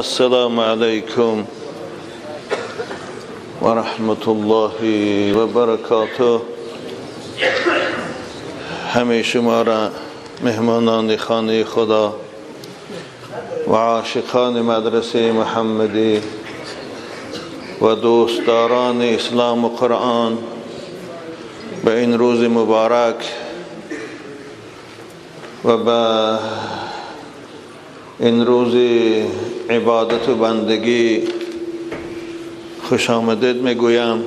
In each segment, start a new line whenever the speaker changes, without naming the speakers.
Ассалому алайкум ва раҳматуллоҳи ва баракотуҳ. Ҳамаи шуморо меҳмонони хонаи Худо ва ошиқони мадрасаи Муҳаммадӣ ва дӯстдорони ислом ва Қуръон ба ин рӯзи муборак ва ба ин рӯзи ибодат ва бандагӣ хуш омадед мегӯям.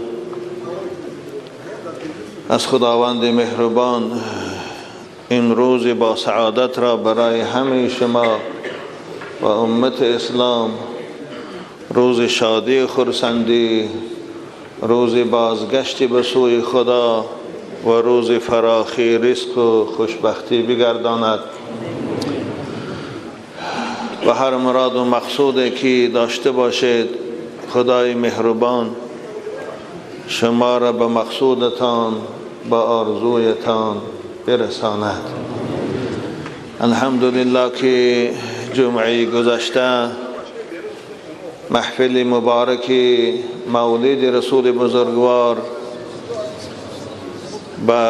Аз Худованди меҳрубон ин рӯзи бо саодатро барои ҳамаи шумо ва уммати ислом рӯзи шодӣ ва хурсандӣ, рӯзи бозгашт ба сӯи Худо ва рӯзи фарохии ризқ ва хушбахтӣ бигардонад ва ҳар мурод ва мақсуде ки дошта бошед, Худои меҳрубон шуморо ба мақсудатон, ба орзуятон бирасонад. Алҳамдулиллоҳ ки ҷумъаи гузашта маҳфили мубораки мавлиди расули бузургвор ба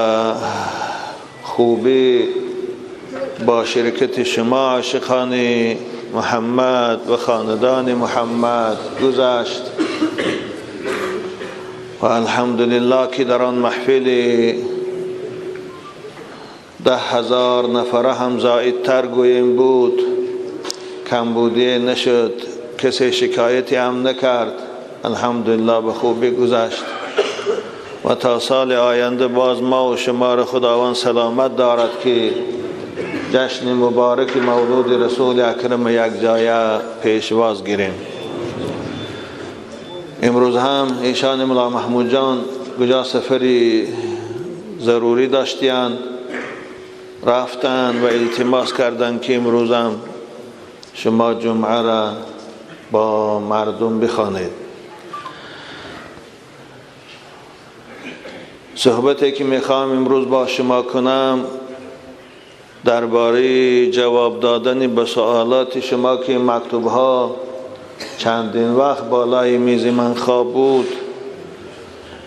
хубӣ бо ширкати шумо ошиқони Муҳаммад ва хонадони Муҳаммад гузашт ва алҳамдулиллоҳ ки дар он маҳфили 10,000 нафара ҳам зоидтар гӯем буд, камбудие нашуд, касе шикояте ҳам накард. Алҳамдулиллоҳ ба хубӣ гузашт ва то соли оянда боз мо ва шуморо Худованд саломат дорад ки ҷашни мубораки мавлуди расули акрам якҷоя пешвоз гирем. Имрӯз ҳам эшон мулло Маҳмудҷон куҷо сафари зарурӣ доштиянд, рафтанд ва илтимос карданд ки имрӯзам шумо ҷумъаро бо мардум бихонед. Суҳбате ки мехоҳам имрӯз бо шумо кунам дар бораи ҷавоб додани ба суолоти шумо ки мактубҳо чандин вақт болои мизи ман хоб буд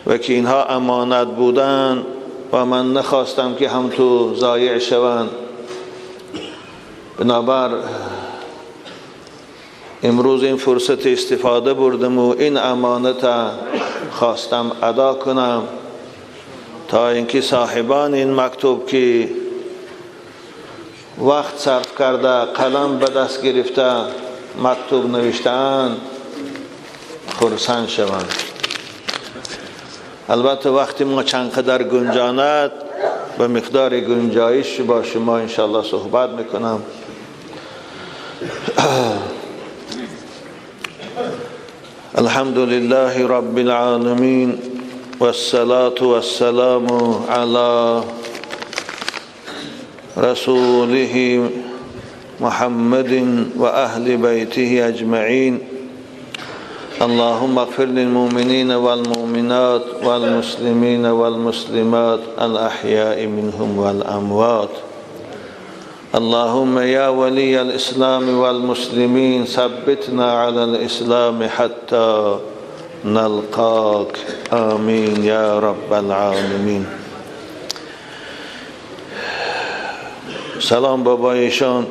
ва ки инҳо амонат буданд ва ман нахостам ки ҳам ту зоеъ шаванд. Бинобар имрӯз ин фурсат истифода бурдам ва ин амоната хостам адо кунам то инки соҳибони ин мактуб ки вақт сарф карда, қалам ба даст гирифта, мактуб навиштаанд, хурсанд шаванд. Албатта вақти мо чанд қадар гунҷонад, ба миқдори гунҷоиш бо шумо иншоаллоҳ суҳбат мекунам. Алҳамдулиллаҳи роббил оламин вассалоту вассаламу ало расулиҳи Муҳаммадин ва аҳли байтиҳи аҷмаин. Аллоҳумма иғфир лилмуъминина валмуъминот валмуслимина валмуслимот алаҳйаи минҳум валамвот. Аллоҳумма я валиял ислами валмуслимин саббитна алал ислами ҳатто налқок. Амин я роббал оламин. Салом бобоишон.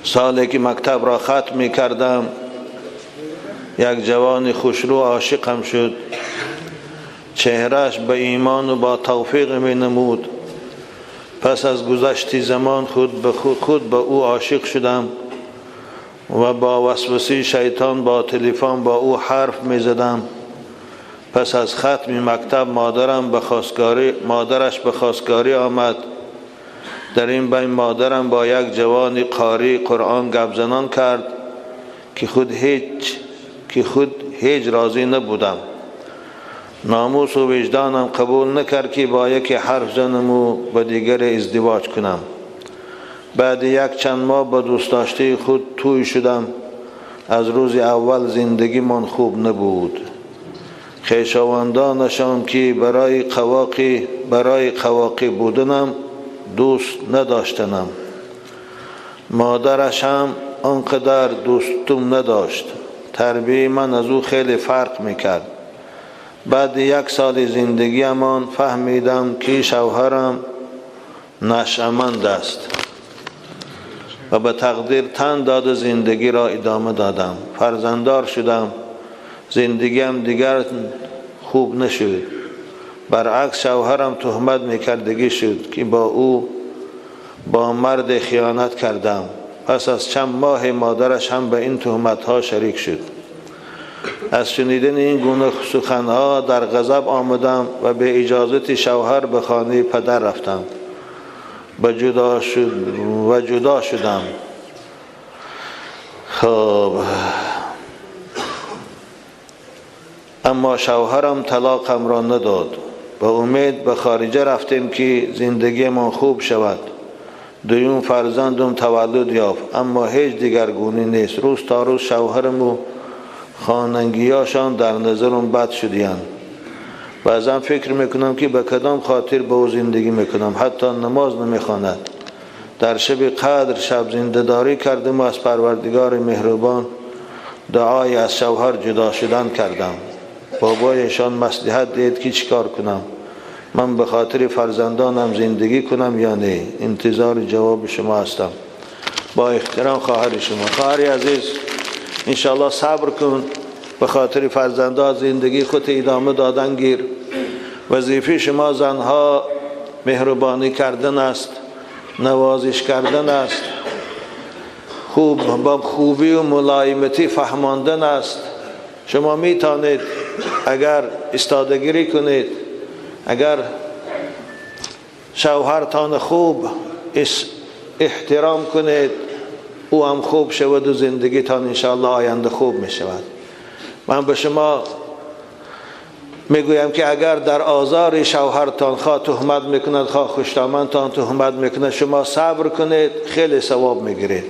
Соле ки мактабро хатм мекардам, як ҷавони хушрӯ ошиқам шуд. Чеҳрааш ба имон ва бо тавфиқ менамуд. Пас аз гузашти замон худ ба ӯ ошиқ шудам ва бо васвасаи шайтон бо телефон бо ӯ ҳарф мезадам. Пас аз хатми мактаб модараш ба хостгорӣ омад. Дар ин байн модарам бо як ҷавони қории Қуръон гапзанон кард ки худ ҳеҷ розӣ набудам. Номус ва виҷдонам қабул накард ки бо яке ҳарф занаму ба дигаре издивоҷ кунам. Баъди як чанд моҳ ба дӯстдоштаи худ тӯй шудам. Аз рӯзи аввал зиндагимон хуб набуд. Хешовандонашон ки барои қавоқӣ буданам дӯст надоштанам. Модараш ҳам آنقدر دوستم نداشت. تربیه من از او خیلی فرق میکرد. بعد یک سال زندگیمان فهمیدم که شوهرم نشأمند است و به تقدیر تن داد و زندگی را ادامه دادم. فرزنددار شدم. زندگیم دیگر خوب نشد. برعکس شوهرم تهمت میکردگی شد که با او با مرد خیانت کردم. پس از چند ماه مادرش هم به این تهمت ها شریک شد. از شنیدن این گونه سخنها در غضب آمدم و به اجازت شوهر به خانه پدر رفتم و جدا شدم. خب اما شوهرم طلاقم را نداد. با امید به خارجه رفتیم که زندگی ما خوب شود. دویم فرزندم تولد یافت، اما هیچ دیگرگونی نیست. روز تا روز شوهرم و خانگیاشان در نظرم بد شدیند. بعضا فکر میکنم که به کدام خاطر با او زندگی میکنم. حتی نماز نمیخواند. در شب قدر شب زنده‌داری کردم و از پروردگار مهربان دعای از شوهر جدا شدن کردم. بابایشان مصلحت دید که چیکار کنم. من به خاطر فرزندانم زندگی کنم یا نه؟ انتظار جواب شما هستم. با احترام خواهر شما. خواهر عزیز، انشاءالله صبر کن، به خاطر فرزندان زندگی خود ادامه دادن گیر. وظیفه شما زنها مهربانی کردن است، نوازش کردن است، خوب با خوبی و ملایمتی فهماندن است. شما میتونید اگر استادگیری کنید، اگر شوهرتان خوب احترام کنید، او هم خوب شود و زندگیتان انشاءالله آینده خوب می شود. من به شما میگویم که اگر در آزار شوهرتان خواه تهمت میکند، خواه خوشدامنتان تهمت میکند، شما صبر کنید، خیلی ثواب میگیرید.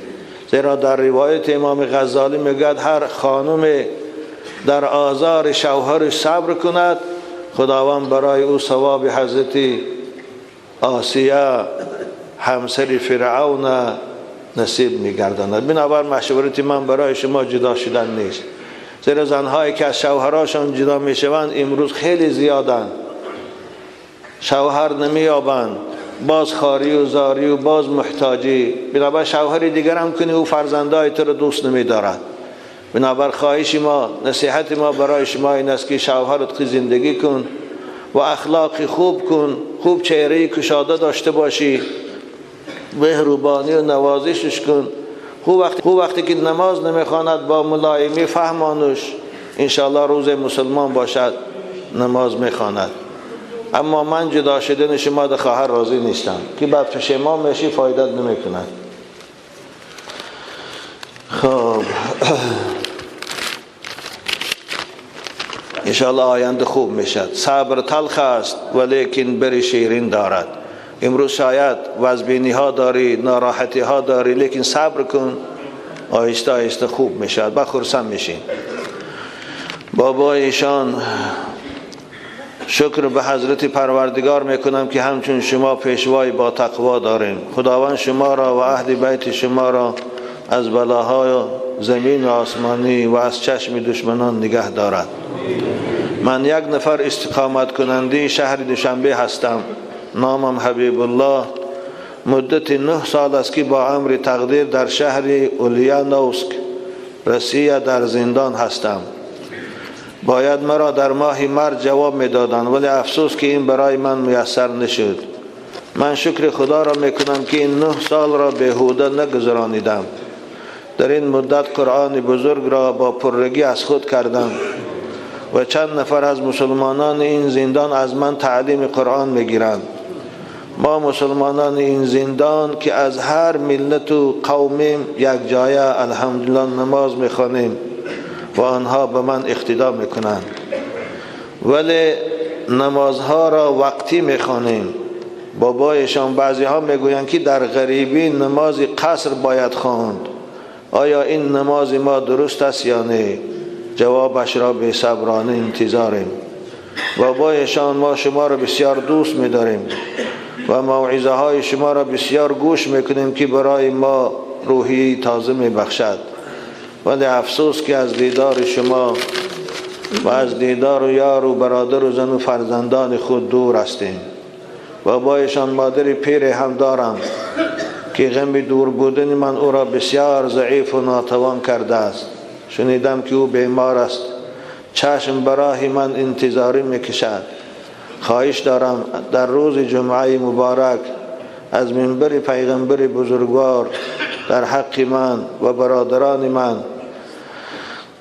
زیرا در روایت امام غزالی میگوید هر خانم در آزار شوهرش صبر کند، خداوند برای او ثواب حضرت آسیه همسر فرعون نصیب میگرداند. بنابر مشورت من برای شما جدا شدن نیست، زیرا زنهایی که از شوهراشان جدا میشوند امروز خیلی زیادند. شوهر نمییابند، باز خاری و زاری و باز محتاجی. بنابر شوهر دیگر هم کنی او فرزندای تو رو دوست نمیدارد. بنابر خواهش ما، نصیحت ما برای شما این است که شوهرت زندگی کن و اخلاق خوب کن، خوب چهره کشاده داشته باشی، مهربانی و نوازشش کن. خوب وقتی که نماز نمیخواند با ملایمی فهمانش، انشاءالله روز مسلمان باشد نماز میخواند. اما من جدا شدن شما ده خواهر راضی نیستم که بعد پشیمان میشی، فایدت نمیکند. خب انشاءالله آینده خوب میشد. صبر تلخ است ولیکن بر شیرین دارد. امروز شاید وزبینی ها داری، ناراحتی ها داری، لیکن صبر کن، آهسته آهسته خوب میشد، با خرسند میشین. بابا ایشان شکر به حضرت پروردگار میکنم که همچون شما پیشوای با تقوا داریم. خداوند شما را و اهل بیت شما را از بلاهای زمین و آسمانی و از چشم دشمنان نگه دارد. من یک نفر استقامت کننده شهر دوشنبه هستم. نامم حبیب الله. مدت 9 سال است که با امر تقدیر در شهر اولیانوسک روسیه در زندان هستم. باید مرا در ماه مرد جواب میدادند، ولی افسوس که این برای من میسر نشد. من شکر خدا را میکنم که این 9 سال را بیهوده نگذرانیدم. در این مدت قرآن بزرگ را با پرگی از خود کردم و چند نفر از مسلمانان این زندان از من تعلیم قرآن میگیرند. ما مسلمانان این زندان که از هر ملت و قومیم یک جایه الحمدلله نماز میخوانیم و آنها به من اقتدا میکنند، ولی نمازها را وقتی میخوانیم. بابایشان بعضی ها میگویند که در غریبی نماز قصر باید خواند. آیا این نماز ما درست است یا نه؟ جوابش را به صبرانه انتظاریم. بابایشان ما شما را بسیار دوست می‌داریم و موعظه های شما را بسیار گوش میکنیم که برای ما روحی تازه می بخشد. ولی افسوس که از دیدار شما و از دیدار و یار و برادر و زن و فرزندان خود دور هستیم. بابایشان مادر پیر هم دارم که غم دور بودن من او را بسیار ضعیف و ناتوان کرده است. شنیدم که او بیمار است، چشم براه من انتظاری میکشد. خواهش دارم در روز جمعه مبارک از منبر پیغمبر بزرگوار در حق من و برادران من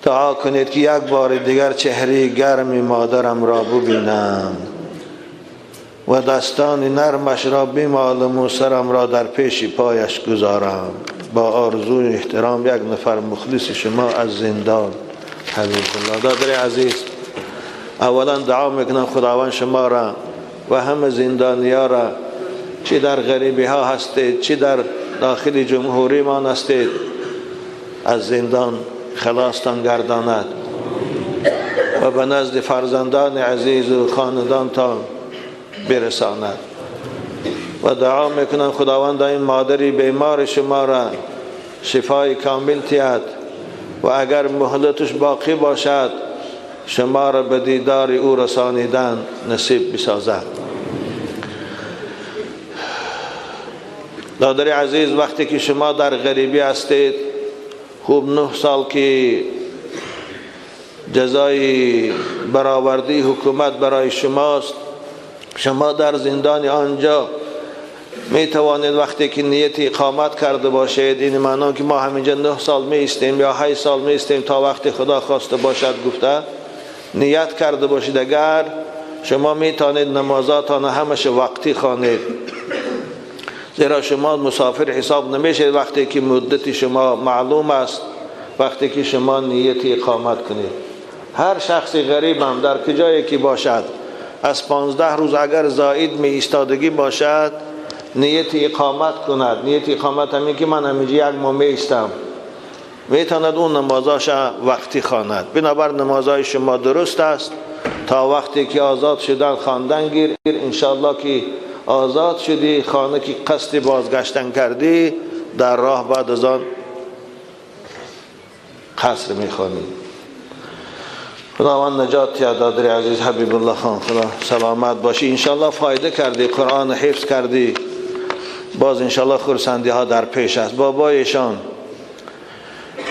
دعا کنید که یک بار دیگر چهره گرم مادرم را ببینم و دستان نرمش را بمالم و سرم را در پیش پایش گذارم. با آرزوی احترام یک نفر مخلص شما از زندان، حبیب الله. دادر عزیز، اولا دعا میکنم خداوند شما را و همه زندانیا را، چی در غریبی ها هستید چی در داخل جمهوری ما هستید، از زندان خلاصتان گرداند و به نزد فرزندان عزیز و خاندانتان برساند. و دعا میکنم خداوند این مادری بیمار شما را شفای کامل تیاد و اگر مهلتش باقی باشد شما را به دیدار او رسانیدن نصیب بسازد. دادر عزیز، وقتی که شما در غریبی هستید، خوب 9 سال که جزای برآوردی حکومت برای شماست، شما در زندان آنجا می توانید وقتی که نیت اقامت کرده باشید، این معنا که ما همینجا 9 سال می ایستیم یا 8 سال می ایستیم تا وقتی خدا خواسته باشد گفته نیت کرده باشید، اگر شما می توانید نمازاتان همش وقتی خوانید، زیرا شما مسافر حساب نمیشید وقتی که مدت شما معلوم است، وقتی که شما نیت اقامت کنید. هر شخص غریب هم در کجایی که باشد از 15 روز اگر زائد می ایستادگی باشد نیت اقامت کند. نیت اقامت همین که من همینجا یک ماه می ایستم، میتواند اون نمازاش وقتی خواند. بنابر نمازهای شما درست است تا وقتی که آزاد شدن خواندن گیر. انشاءالله که آزاد شدی، خانه که قصد بازگشتن کردی، در راه بعد از آن قصر میخوانی. خداوند نجات یا دادر عزیز حبیب الله خان، خدا سلامت باشی. انشاءالله فایده کردی، قرآن حفظ کردی، باز انشاءالله خرسندی ها در پیش است. بابایشان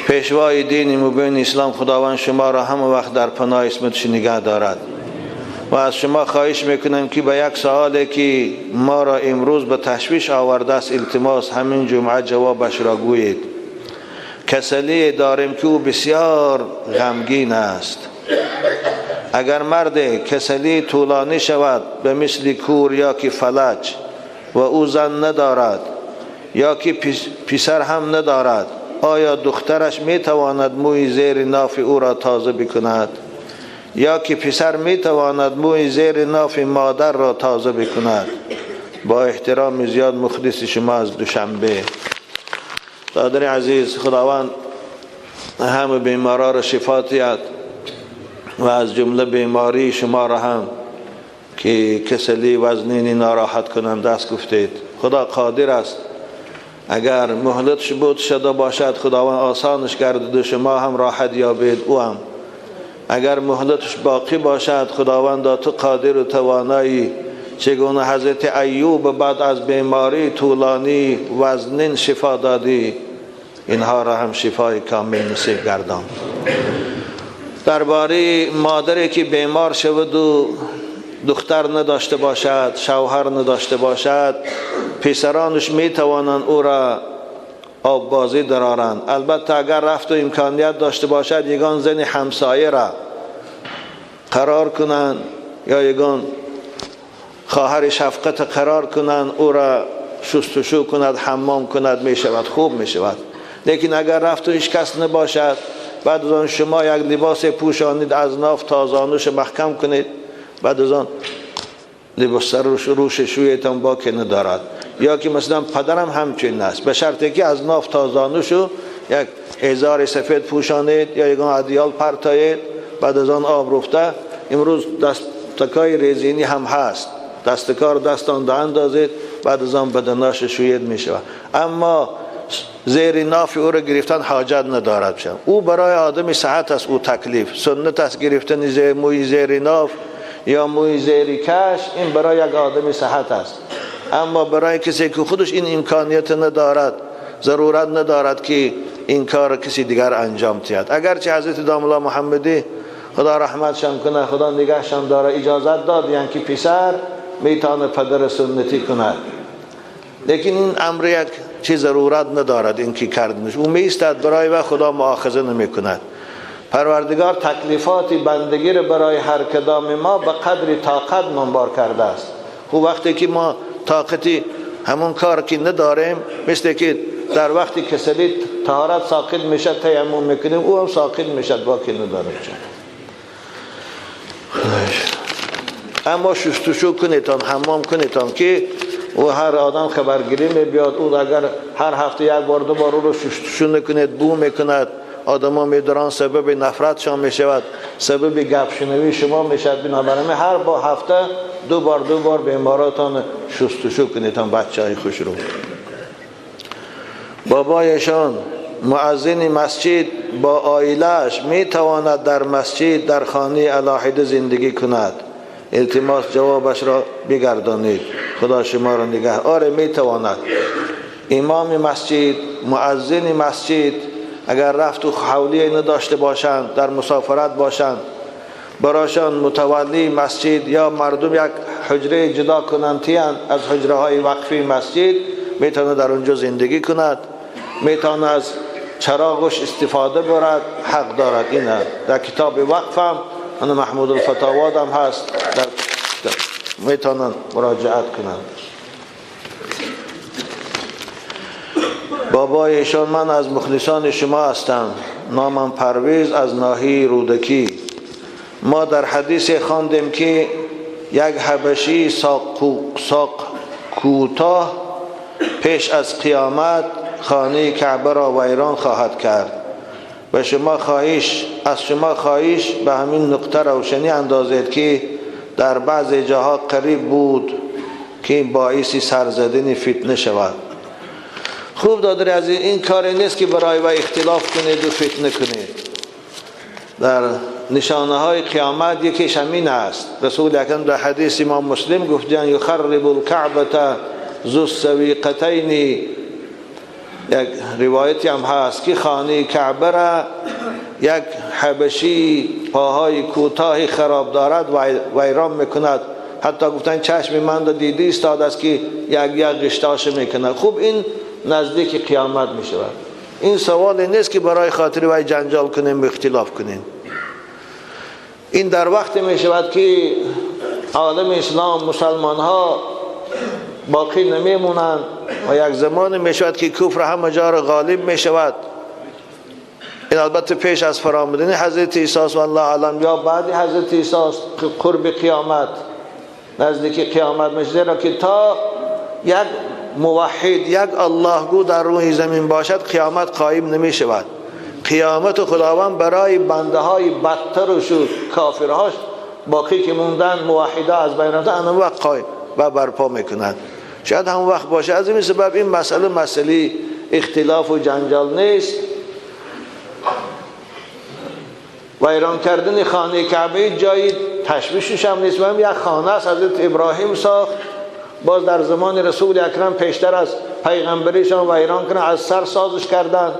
پیشوای دین مبین اسلام، خداوند شما را همه وقت در پناه اسمتش نگه دارد. و از شما خواهش میکنم که به یک سوالی که ما را امروز به تشویش آورده است التماس همین جمعه جوابش را گویید. کسلی داریم که او بسیار غمگین است. اگر مرد کسلی طولانی شود به مثل کور یا که فلج و او زن ندارد یا که پسر هم ندارد، آیا دخترش میتواند موی زیر ناف او را تازه بکند؟ یا که پسر میتواند موی زیر ناف مادر را تازه بکند؟ با احترام زیاد مخلص شما از دوشنبه. دادر عزیز، خداوند همه بیمارا را شفا دهد و از جمله بیماری شما را هم که کسلی وزنینی ناراحت کننده است گفتید، خدا قادر است. اگر مهلتش بود شده باشد خداوند آسانش گردد و شما هم راحت یابید او هم. اگر مهلتش باقی باشد خداوند تو قادر و توانایی، چگونه حضرت ایوب بعد از بیماری طولانی وزنین شفا دادی، اینها را هم شفای کامل نصیب گردان. درباره مادری که بیمار شود و دختر نداشته باشد، شوهر نداشته باشد، پسرانش می توانند او را آب بازی درارند. البته اگر رفت و امکانیت داشته باشد یگان زن همسایه را قرار کنند یا یگان خواهر شفقت قرار کنند، او را شستشو کند، حمام کند، می شود، خوب می شود. لیکن اگر رفت و هیچ کس نباشد، بعد از آن شما یک لباس پوشانید، از ناف تا زانوش محکم کنید، بعد از آن لباس روش شویتان باکی ندارد. یا که مثلا پدرم همچنین است، به شرطی که از ناف تا زانوشو یک ازار سفید پوشانید یا یگان ادیال پرتایید، بعد از آن آب رفته. امروز دستکای رزینی هم هست، دستکار دستان ده اندازید، بعد از آن بدناش شوید می شود. اما زیر ناف او را گرفتن حاجت ندارد. او برای آدم صحت است، او تکلیف سنت است گرفتن زیر موی زیر ناف یا موی زیر کش، این برای یک آدم صحت است. اما برای کسی که خودش این امکانیت ندارد، ضرورت ندارد که این کار کسی دیگر انجام دهد. اگرچه حضرت داملا محمدی خدا رحمتشان کنه، خدا نگهشان داره، اجازت داد یعنی که پسر میتونه پدر سنتی کند، لیکن این امر یک چیز ضرورت ندارد این که کردنش. او میستد برای و خدا مؤاخذه نمی کند. پروردگار تکلیفات بندگی را برای هر کدام ما به قدر طاقت منبار کرده است. خب وقتی که ما طاقتی همون کار که نداریم، مثل که در وقتی کسلی طهارت ساقط میشه تیمم میکنیم، او هم ساقط میشه با که نداره. اما شستشو کنیتان، حمام کنیتان که او هر آدم خبرگیری میبیاد، او اگر هر هفته یک بار دو بار او رو شستشو نکنید بو میکند، آدم ها میدارن سبب نفرتشان میشود، سبب گپ شنوی شما میشود. بنابراین هر با هفته دو بار بیماراتان شستشو کنیتان بچه های خوش رو. بابایشان مؤذن مسجد با عائله‌اش میتواند در مسجد در خانه علاحده زندگی کند؟ التماس جوابش را بگردانید، خدا شما را نگه. آره میتواند. امام مسجد، مؤذن مسجد اگر رفت و حولی نداشته باشند، در مسافرت باشند، براشان متولی مسجد یا مردم یک حجره جدا کنند از حجره های وقفی مسجد، میتونه در اونجا زندگی کند، میتونه از چراغش استفاده برد، حق دارد. اینه در کتاب وقف هم انا محمود الفتاواد هم هست، در میتونن مراجعت کنند. بابایشان من از مخلصان شما هستم، نامم پرویز از ناحیه رودکی. ما در حدیث خواندیم که یک حبشی ساق کوتاه پیش از قیامت خانه کعبه را ویران خواهد کرد و شما خواهش از شما خواهش به همین نقطه روشنی اندازید که در بعض جاها قریب بود که باعث سرزدن فتنه شود. خوب دادر از این کاری نیست که برای و اختلاف کنید و فتنه کنید. در نشانه های قیامت یکیش همین است. رسول اکرم در حدیث امام مسلم گفتند یخرب الکعبه ذو السویقتین، یک روایتی هم هست که خانه کعبه را یک حبشی پاهای کوتاه خراب دارد ویران میکند. حتی گفتن چشم من را دیده ایستاد است که یک یک غشتاش میکند. خوب این نزدیک قیامت میشود. این سوال نیست که برای خاطر وی جنجال کنیم و اختلاف کنیم. این در وقت میشود که عالم اسلام مسلمان ها باقی نمیمونند و یک زمان میشود که کفر همه جا را غالب میشود. این البته پیش از فرامدن حضرت عیسی و الله اعلم یا بعد حضرت عیسی قرب قیامت، نزدیک قیامت میشه، زیرا که تا یک موحد یک الله گو در روی زمین باشد قیامت قایم نمیشود. قیامت خداوند برای بنده های بدتر و شد کافرهاش باقی که موندن موحده از بین رفتن آن وقت قایم و برپا میکنند. شاید هم وقت باشه. از این سبب این مسئله اختلاف و جنجال نیست. ویران کردن خانه کعبه جایی تشویشش هم نیست. هم یک خانه است حضرت ابراهیم ساخت، باز در زمان رسول اکرم پیشتر از پیغمبریشان ویران کنن، از سر سازش کردن.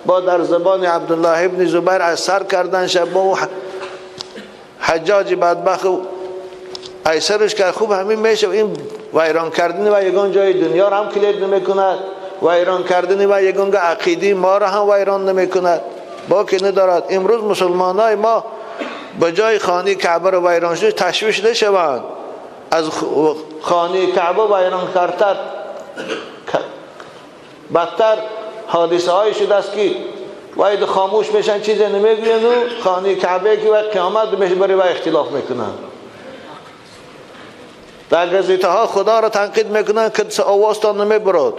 با در زبان عبدالله ابن زبیر از سر کردن، شب با حجاج بدبخت ایسرش کرد. خوب همین میشه. این ویران کردن و یگان جای دنیا را هم کلید نمیکند، ویران کردن و یگان عقیده ما را هم ویران نمیکند، با که ندارد. امروز مسلمان های ما به جای خانه کعبه را ویران شده تشویش نشوند، از خانه کعبه ویران کردن بدتر حادثه های شده است که باید خاموش میشن، چیزی نمیگوین و خانه کعبه که وقت قیامت میشه برای و اختلاف میکنن. در گزیته ها خدا را تنقید میکنن که آوازتان نمیبرد،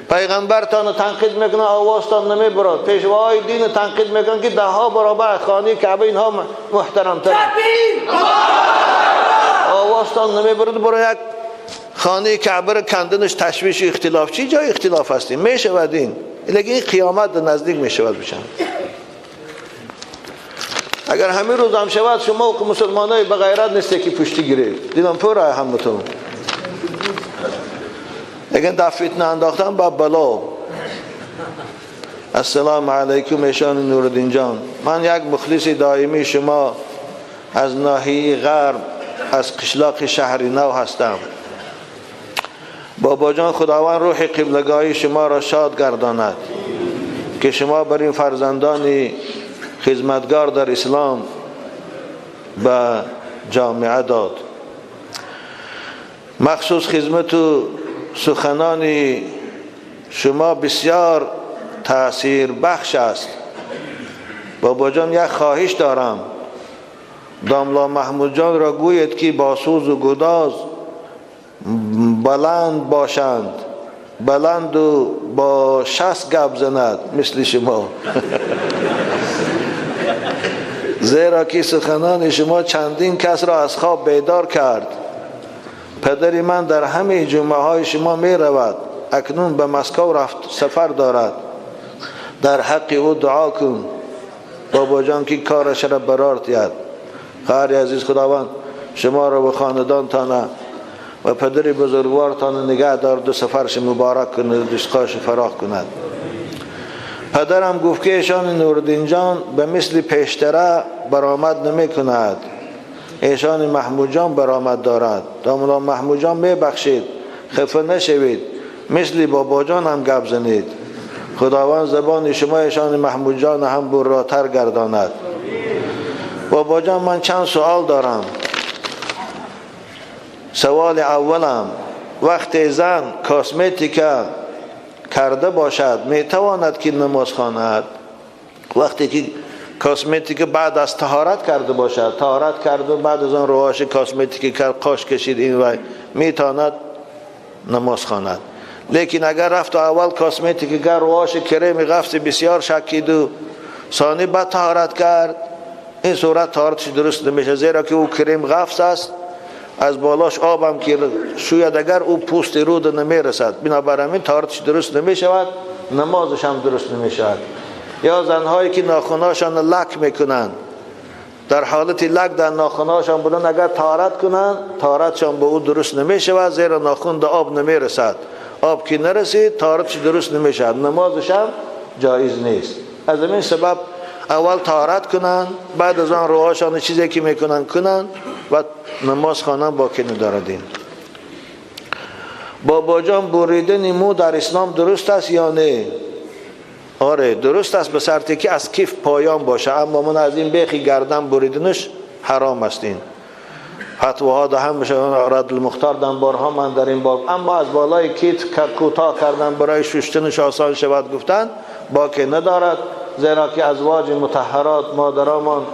پیغمبرتان تنقید میکنن آوازتان نمیبرد، پیشوای دین تنقید میکنن که ده ها برابر خانه کعبه اینها محترمتر، آوازتان نمیبرد. برای یک خانه کعبه را کندنش تشویش اختلاف، چی جای اختلاف هستیم میشود این. لیکن این قیامت نزدیک می شود بشن. اگر همین روز هم شود شما که مسلمانای به غیرت نیستی که پشتی گیرید، دیدم پر همتون. لیکن در فتنه انداختن با بلا. السلام علیکم ایشان نورالدین جان، من یک مخلص دائمی شما از ناحیه غرب از قشلاق شهر نو هستم. بابا جان خداوند روح قبلگاهی شما را شاد گرداند که شما بر این فرزندان خدمتگار در اسلام به جامعه داد. مخصوص خدمت و سخنان شما بسیار تاثیر بخش است. بابا جان یک خواهش دارم، داملا محمود جان را گوید که با سوز و گداز بلند باشند، بلند و با 60 گپ زند مثل شما. زیرا که سخنان شما چندین کس را از خواب بیدار کرد. پدر من در همه جمعه های شما می رود، اکنون به مسکو رفت سفر دارد. در حق او دعا کن بابا جان که کارش را برار دهد. خواهر عزیز، خداوند شما را و خاندانتان و پدر بزرگوارتان نگه دارد و سفرش مبارک کند و رزقش فراخ کند. پدرم گفت که ایشان نورالدین جان به مثل پیشتره برآمد نمی کند، ایشان محمود جان برآمد دارد. داملا محمود جان می بخشید، خفه نشوید، مثل بابا جان هم گپ زنید. خداوند زبان شما ایشان محمود جان هم براتر گرداند. بابا جان من چند سوال دارم. سوال اولم، وقتی زن کاسمتیکا کرده باشد میتواند که نماز خواند؟ وقتی که کاسمتیک بعد از طهارت کرده باشد، طهارت کرده بعد از آن رواش کاسمتیک کرد، قاش کشید این وای، میتواند نماز خواند. لیکن اگر رفت اول کاسمتیک کرد، رواش کریم غفص بسیار شکید و ثانی بعد طهارت کرد، این صورت طهارتش درست نمیشه، زیرا که او کریم غفص است، از بالاش آبم که شوید اگر او پوست رود نمیرسد، بنابراین طهارتش درست نمیشود، نمازش هم درست نمیشود. یا زنهایی که ناخناشان لک میکنند، در حالت لک در ناخناشان بودن، اگر طهارت کنند طهارتشان به او درست نمیشود، زیرا ناخن در آب نمیرسد، آب که نرسید طهارتش درست نمیشود، نمازش هم جایز نیست. از این سبب اول طهارت کنند، بعد از آن روهاشان چیزی که میکنن کنند و نماز خوانند، باکی نداردین. بابا جان بریدن مو در اسلام درست است یا نه؟ آره درست است، به شرطی که از کیف پایان باشه، اما من از این بیخی گردن بریدنش حرام است. این فتواها ده هم میشه، رد المختار دم بارها من در این باب، اما از بالای کیت کوتاه کردن برای شستنش آسان شود گفتن باکی ندارد، زیرا که ازواج مطهرات مادرمان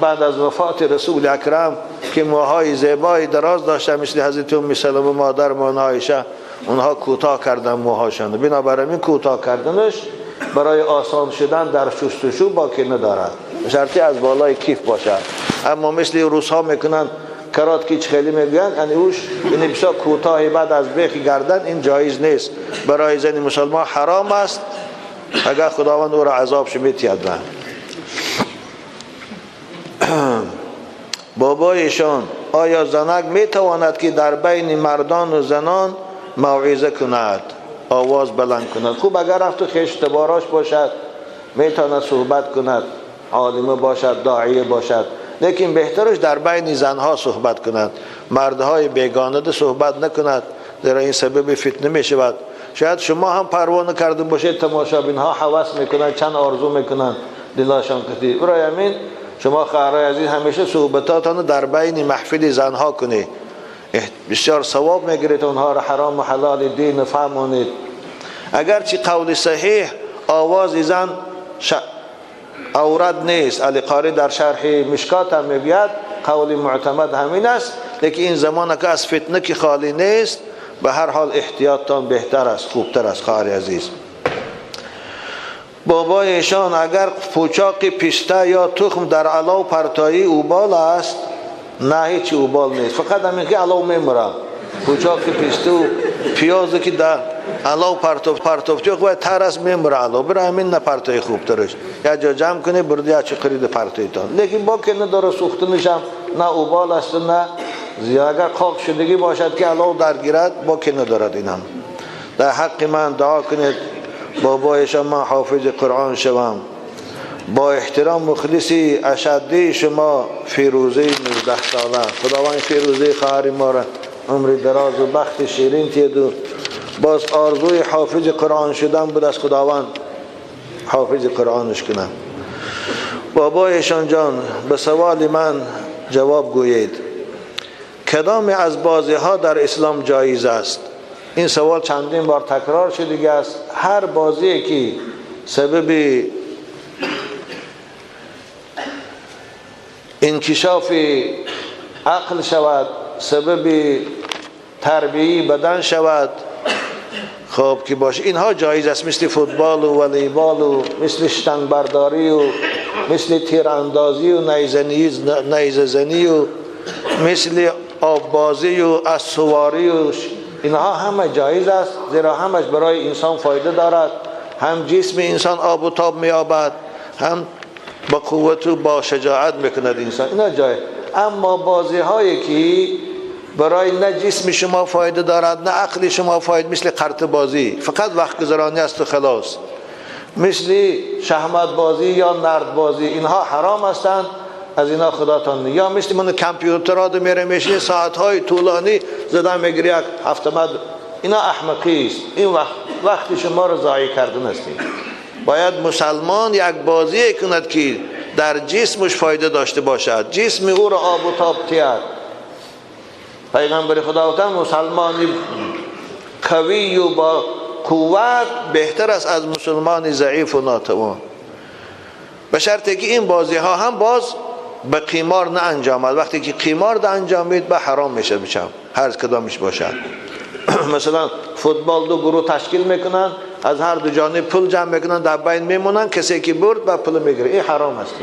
بعد از وفات رسول اکرم که موهای زیبای دراز داشته مثل حضرت ام سلمه مادرمان عایشه، اونها کوتاه کردن موهاشان، بنابراین کوتاه کردنش برای آسان شدن در شستشو باکی ندارد، شرطی از بالای کیف باشد. اما مثل روس ها میکنن کرات که خیلی میگن، یعنی اوش این بسیار کوتاه بعد از بیخ گردن، این جایز نیست، برای زن مسلمان حرام است، اگر خداوند او را عذابش میتید. بابایشان آیا زنک میتواند که در بین مردان و زنان موعظه کند، آواز بلند کند؟ خوب اگر رفت و خویش تباراش باشد میتواند صحبت کند، عالمه باشد، داعیه باشد، لیکن بهترش در بین زنها صحبت کند، مردهای بیگانه صحبت نکند، زیرا این سبب فتنه میشود. شاید شما هم پروانه کرده باشید، تماشابین ها هوس میکنند، چند آرزو میکنند دلاشان کتی. برای همین شما خواهرای عزیز همیشه صحبتاتان در بین محفل زنها کنید، بسیار ثواب میگیرید، اونها را حرام و حلال دین فهمانید. اگرچه قول صحیح آواز زن عورت نیست، علی قاری در شرح مشکات هم میگوید قول معتمد همین است، لیکن این زمان که از فتنه که خالی نیست، به هر حال احتیاطتان بهتر است، خوبتر است. خواهر عزیز، بابایشان اگر پوچاق پسته یا تخم در علاو پرتایی اوبال است؟ نه، هیچ اوبال نیست، فقط همین که علاو میمره. پوچاق پسته و پیاز که در алав партофти ва тарас мемура алав. Бира ҳамин напартои хубтараш. Як ҷо ҷамъ кунӣ, бурди як чуқурида партоитон. Лекин бо ки надора сӯхтанашам, на убол аст, на зиёд. Агар қоқ шудагӣ бошад ки алав даргирад, бо ки надорад инам. Дар ҳаққи ман дуо кунед, бобоишам ман ҳофизи Қуръон шавам. Бо эҳтиром мухлиси ашаддии шумо Фирӯзаи 19 сола. Худованд Фирӯзаи хоҳари моро умри дароз ва бахти ширин тиҳад. Боз орзуи ҳофизи Қуръон шудан буд, аз Худованд ҳофизи Қуръонаш кунам. Бобоишон ҷон, ба саволи ман ҷавоб гӯед. Кадоме аз бозиҳо дар ислом ҷоиз аст? Ин савол чандин бор такрор шудагӣ аст. Ҳар бозие ки сабаби инкишофи ақл шавад, сабаби тарбияи бадан шавад, хоб ки бошад, инҳо ҷоиз аст. Мисли футболу волейболу, мисли штангбардорию, мисли тирандозию, найзазанию, мисли оббозию, ассуворию, инҳо ҳама ҷоиз аст, зеро ҳамаш барои инсон фоида дорад. Ҳам ҷисми инсон обу тоб меёбад, ҳам ба қуввату бо шаҷоат мекунад инсон. Ино ҷоиз. Аммо бозиҳое ки барои на ҷисми шумо фоида дорад, на ақли шумо фоида, мисли қартбозӣ фақат вақтгузаронӣ аст ва халос, мисли шаҳматбозӣ ё нардбозӣ, инҳо ҳаром ҳастанд. Аз инҳо худотон. Ё мисли ман компютерҳо мере мешинӣ соатҳои тӯлонӣ зада мегирӣ як ҳафтамад, ино аҳмақӣ аст. Ин вақти шуморо зоеъ кардан аст. Бояд мусалмон як бозие кунад ки дар ҷисмаш фоида дошта бошад, ҷисми ӯро обу тоб тиҳад. Пайғамбари Худо гуфтанд мусалмони қавию бо қувват беҳтар аст аз мусулмони заифу нотавон. Ба шарте ки ин бозиҳо ҳам боз ба қимор наанҷомад. Вақте ки қимор анҷомид, ба ҳаром мешавад, бичам ҳар кадомиш бошад. Масалан футбол ду гурӯҳ ташкил мекунанд, аз ҳар ду ҷониб пул ҷамъ мекунанд, дар байн мемонанд, касе ки бурд ба пул мегирад. Ин ҳаром аст.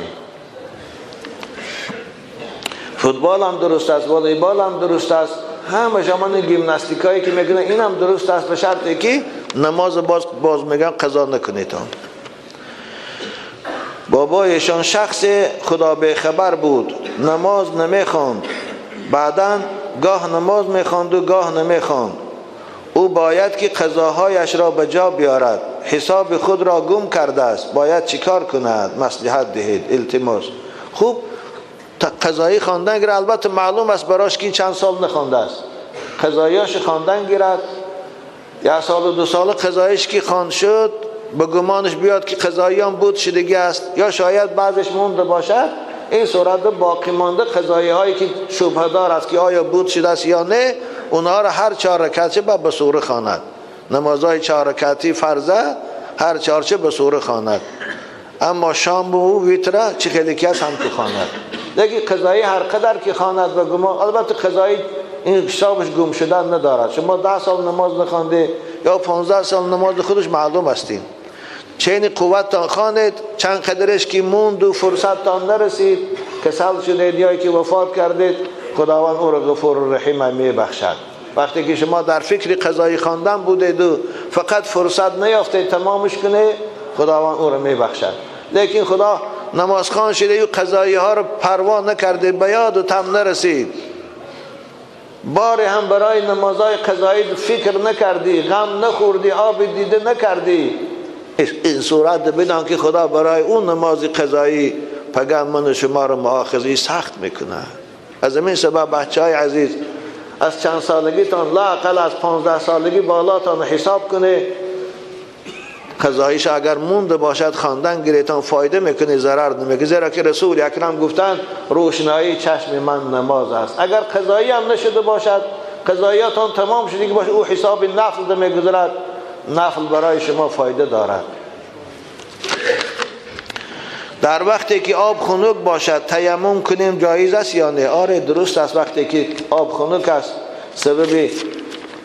Футбол ҳам дуруст аст, волейбол ҳам дуруст аст, ҳама жамони гимнастикае ки мекунанд, ин ҳам дуруст аст, ба шарте ки намоз боз мегӯям қазо накунед. Бобоишон шахси худо бехабар буд, намоз намехонд. баъдан гоҳ намоз мехонду гоҳ намехонд. Ӯ бояд ки қазоҳояшро ба ҷо биёрад. Ҳисоби худро гум кардааст, бояд чӣ кор кунад? Маслиҳат диҳед, илтимос. Хуб, қазоӣ хондан гирад, албатта маълум аст барош ки чанд сол нахондааст. Қазоияш хондан гирад, як солу ду сола қазоиш ки хонд шуд, ба гумонаш биёд ки қазоиям буд шудагӣ аст, ё шояд баъзеш монда бошад. Ин сурат боқӣ монда қазоиҳое ки шубҳадор аст ки оё буд шудааст ё не, онҳоро ҳар чор ракатча ба сура хонад. Намозҳои чор ракатӣ фарза ҳар чорча ба сура хонад. Аммо шому витра чӣ хеле ки аст ҳам ки хонад. Лекин қазоӣ ҳар қадар ки хонад ба гумон, албатта қазоӣ ин ҳисобаш гум шудан надорад. Шумо 10 сол намоз нахонде ё 15 сол намоз худаш маълум ҳастин. Чени қувваттон хонед, чанд қадареш ки монду фурсаттон нарасид, касал шудед ё ки вафот кардед, Худованд ӯро ғафур раҳим мебахшад. Вақте ки шумо дар фикри қазои хондан будеду фақат фурсат наёфтед тамомаш кунед, Худованд ӯро мебахшад. Лекин Худо намозхон шуда қазоиҳоро парво накарде, ба ёду там нарасид, боре ҳам барои намозҳои қазоӣ фикр накардӣ, ғам нахӯрдӣ, оби дида накардӣ, ин сурат бидон ки Худо барои он намози қазоӣ пагah ман шуморо муохизаи сахт мекунад. Аз ҳамин сабаб бачаҳои азиз, аз чанд солагитон лоақал аз 15 солагӣ болотон ҳисоб кунед. қазоиш агар монда бошад хондан гиретон фоида мекунед, зарар намекунед. Зеро ки Расули акрам гуфтанд рӯшноии чашми ман намоз аст. Агар қазоӣ ҳам нашуда бошад, қазоиятон тамом шуда бошад, ӯ ҳисоби нафл мегузарад, нафл барои шумо фоида дорад. Дар вақте ки об хунук бошад таяммум кунем ҷоиз аст ё не? Оре, дуруст аст. Вақте ки об хунук аст сабаби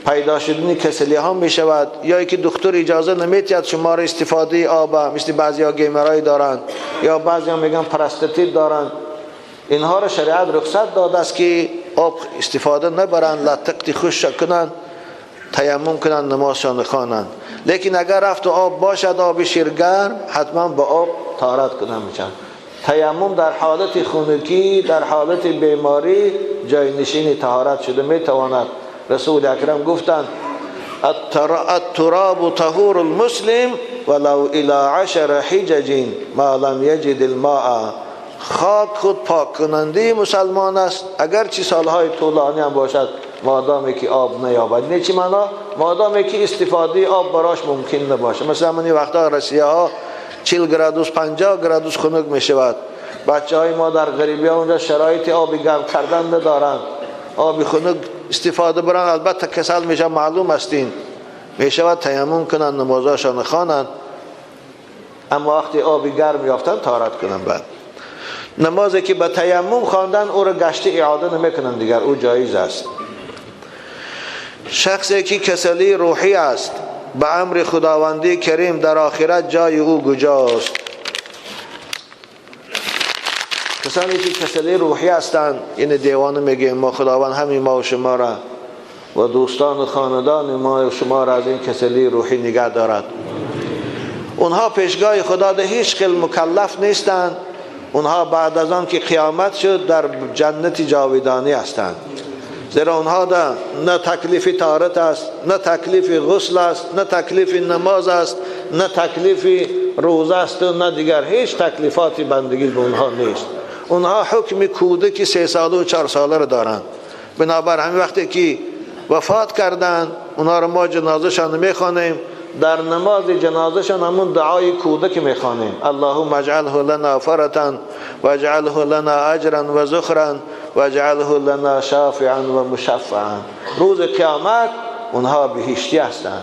пайдо шудани касалиҳо мешавад, ё ки духтур иҷоза намедиҳад шуморо истифодаи об, мисли баъзеҳо геморрой доранд ё баъзеҳо мегӯянд простатит доранд, инҳоро шариат рухсат додааст ки об истифода набаранд, латтиқти хушк кунанд. تیمم کنند، نمازشان خوانند. لیکن اگر رفت و آب باشد، آب شیرگرم، حتما با آب طهارت کنند میشن. تیمم در حالت خنکی، در حالت بیماری جاینشین طهارت شده میتواند. رسول اکرم گفتند التراب طهور المسلم ولو الى 10 حجج ما لم یجد الماء. خاک خود پاک کننده مسلمان است، اگر چه سالهای طولانی هم باشد، مادامی که آب نیابد. نه چی معنا؟ مادامی که استفاده آب براش ممکن نباشه. مثلا من این وقتا رسیه ها 40 گرادوس 50 گرادوس خنک می شود. بچه های ما در غریبی ها اونجا شرایط آب گرم کردن ندارند، آب خنک استفاده برن، البته کسل میشه، معلوم استین میشود تیمم کنند، نمازاشان خوانند، اما وقتی آب گرم یافتن طهارت کنند. بعد نمازی که به تیمم خواندن او را گشت اعاده نمیکنند دیگر، او جایز است. شخصی که کسلی روحی است به امر خداوندی کریم در آخرت جای او کجاست؟ کسانی که کسلی روحی هستند، این دیوانه میگیم ما، خداوند همین ما و شما را و دوستان و خاندان ما و شما را از این کسلی روحی نگه دارد. اونها پیشگاه خدا ده هیچ خیل مکلف نیستند. اونها بعد از آن که قیامت شد در جنت جاودانی هستند، زیرا اونها ده نه تکلیف طهارت است، نه تکلیف غسل است، نه تکلیف نماز است، نه تکلیف روزه است و نه دیگر هیچ تکلیفات بندگی به اونها نیست. اونها حکم کودک 3 ساله و 4 ساله را دارند. بنابر همین وقتی که وفات کردند اونها را ما جنازهشان میخوانیم، در نماز جنازهشان همون دعای کودک میخوانیم: اللهم اجعله لنا فرطا واجعله لنا اجرا و ذخرا واجعله لنا شافعا و مشفعا. روز قیامت اونها بهشتی هستند.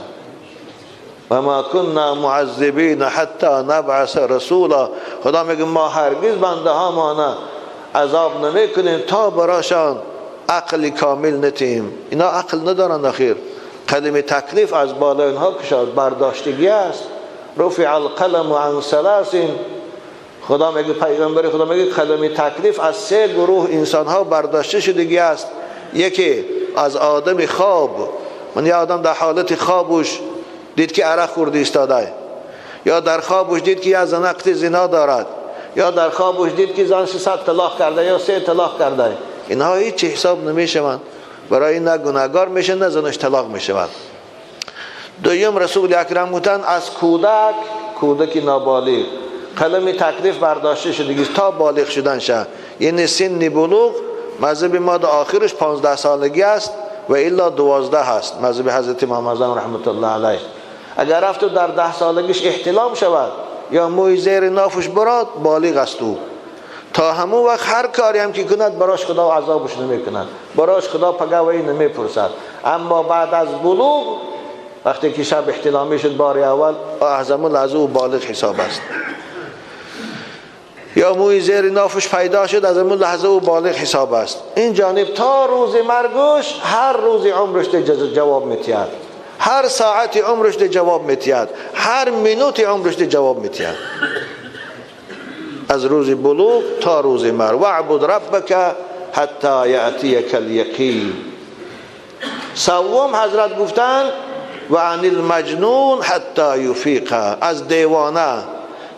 و ما كنا معذبین حتی نبعث رسولا. خدا میگه ما هرگز بنده ها ما عذاب نمیکنیم تا براشان عقل کامل نتیم. اینا عقل ندارند. اخیر قلم تکلیف از بالای اینها کشاد برداشتگی است. رفع القلم عن ثلاث. خدا میگه، پیغمبر خدا میگه قلم تکلیف از 3 گروه انسان ها برداشته شدگی است. یکی از آدم خواب، من یه آدم در حالت خوابش دید که عرق خورده ایستاده، یا در خوابش دید که یه زنقت زنا دارد، یا در خوابش دید که زنش 100 طلاق کرده یا 3 طلاق کرده. اینها هیچ حساب نمیشوند، برای نه گناهگار میشه نه زنش طلاق میشود. دویم رسول اکرم گفتند از کودک، کودک نابالغ قلم تکلیف برداشته شده تا بالغ شدن شه، یعنی سن بلوغ مذهب ما در آخرش 15 سالگی است و الا 12 هست مذهب حضرت امام اعظم رحمت الله علیه. اگر رفت در 10 سالگیش احتلام شود یا موی زیر نافش براد، بالغ است او. تا همون وقت هر کاری هم که کند براش خدا عذابش نمی کند، براش خدا پگوی نمی پرسد. اما بعد از بلوغ وقتی که شب احتلامی شد بار اول، از همون لحظه او بالغ حساب است. یا موی زیر نافش پیدا شد، از همون لحظه او بالغ حساب است. این جانب تا روز مرگش هر روز عمرش جواب میتید، هر ساعت عمرش جواب میتید، هر منوت عمرش جواب میتید، از روز بلوغ تا روز مرگ. واعبد ربک حتی یأتیک الیقین. سوم حضرت گفتن و عن المجنون حتی یفیق. از دیوانه،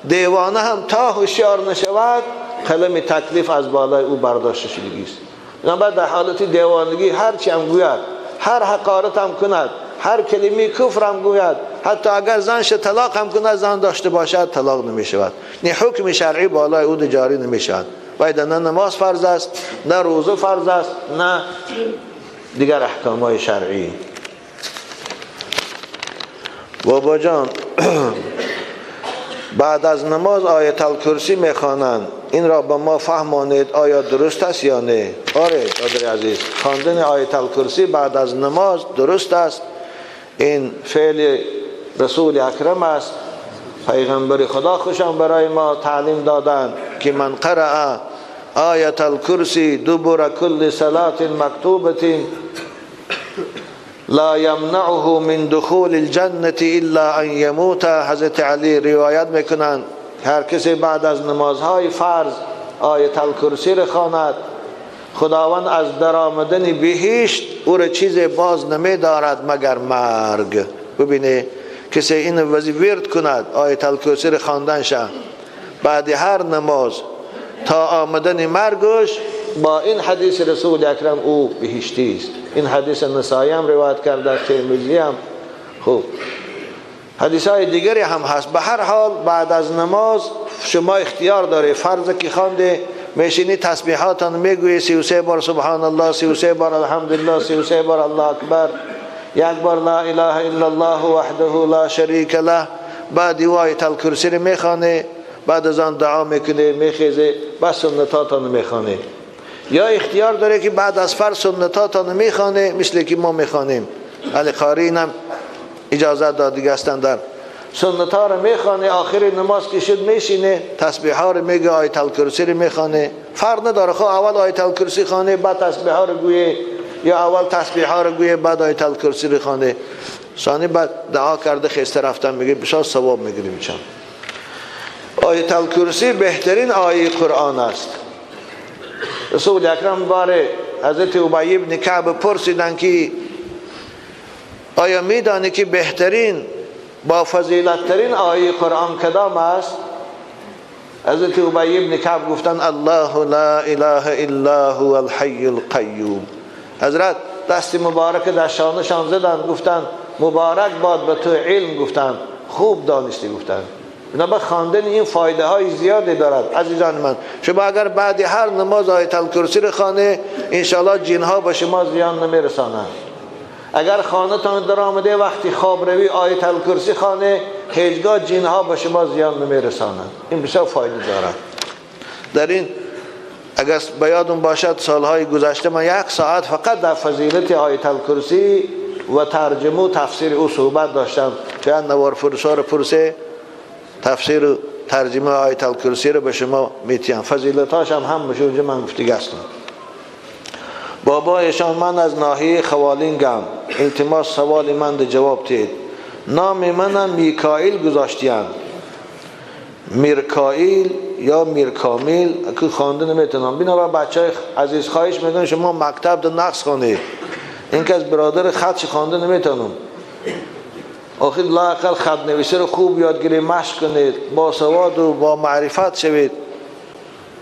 دیوانه هم تا هوشیار نشود قلم تکلیف از بالای او برداشته شدگی است. بنابراین در حالت دیوانگی هر چی هم گوید، هر حقارت هم کند، هر کلمه کفر هم گوید، حتی اگر زنش طلاق هم کند، زن داشته باشد طلاق نمی شود. نه حکم شرعی بالای او جاری نمی شود. باید نه نماز فرض است، نه روزه فرض است، نه دیگر احکام های شرعی. بابا جان بعد از نماز آیت الکرسی میخوانند، این را به ما فهمانید آیا درست است یا نه؟ آره برادر عزیز، خواندن آیت الکرسی بعد از نماز درست است. این فعل رسول اکرم است. پیغمبر خدا خوشم برای ما تعلیم دادند که من قرأ آیت الکرسی دبر کل صلاة مکتوبة لا یمنعه من دخول الجنة الا ان یموت. حضرت علی روایت میکنند هر کسی بعد از نمازهای فرض آیت الکرسی را خواند، خداوند از درآمدن بهشت او را چیز باز نمیدارد مگر مرگ. ببینه کسی این وظیفه ورد کند، آیت الکرسی را خواندن شه بعد هر نماز تا آمدن مرگش، با این حدیث رسول اکرم او بهشتی است. این حدیث نسائی هم روایت کرده، ترمذی هم. خوب حدیث های دیگری هم هست. به هر حال بعد از نماز شما اختیار داری، فرض که خوانده میشینی تسبیحاتان میگویی 33 بار سبحان الله، 33 بار الحمدلله، 33 بار الله اکبر، یک بار لا اله الا الله وحده لا شریک له. بعد آیت الکرسی رو میخوانه، بعد از آن دعا میکنه، میخیزه، بعد سنتاتان میخوانه. یا اختیار داره که بعد از فرض سنتاتان میخوانه، مثل که ما میخوانیم. علی قاری هم اجازه داد دیگه هستن در سنت ها رو میخوانه، آخر نماز که شد میشینه تسبیح ها رو میگه، آیت الکرسی رو میخوانه. فرق نداره، خب اول آیت الکرسی خوانه بعد تسبیح ها رو گویه، یا اول تسبیح ها رو گویه بعد آیت الکرسی رو خوانه. ثانی بعد دعا کرده خسته رفتن میگه بسیار ثواب میگیریم. چون آیت الکرسی بهترین آیه قرآن است. رسول اکرم باره حضرت ابی بن کعب پرسیدن که آیا میدانی که بهترین با فضیلت ترین آیه قرآن کدام است؟ حضرت ابی بن کعب گفتن الله لا اله الا هو الحی القیوم. حضرت دست مبارک در شانشان زدن، گفتن مبارک باد به تو علم، گفتن خوب دانستی، گفتن. بنابر خواندن این فایده های زیادی دارد. عزیزان من، شما اگر بعد هر نماز آیت الکرسی رو خوانه، انشاءالله جنها به شما زیان نمیرسانند. اگر خانه تان در آمده وقتی خواب روی آیت الکرسی خانه، هیچگاه جنها به شما زیان نمیرسانند. این بسیار فایده دارد. در این اگر به یادم باشد سالهای گذشته من یک ساعت فقط در فضیلت آیت الکرسی و ترجمه و تفسیر او صحبت داشتم. چند نوار فرسا رو پرسه تفسیر و ترجمه آیت الکرسی رو به شما میتیم، فضیلتاش هم هم بشه اونجا من گفتگی هستم. بابایشان من از ناحیه خوالینگم، التماس سوال من ده جواب تید. نام منم میکائیل گذاشتیان، میرکائیل یا میرکامیل که خوانده نمیتونم. بنابر بچه های عزیز خواهش میکنم شما مکتب ده نقص خوانید، این که از برادر خطش خوانده نمیتونم. آخر لااقل خط نویسی رو خوب یاد گیرید، مشق کنید، با سواد و با معرفت شوید.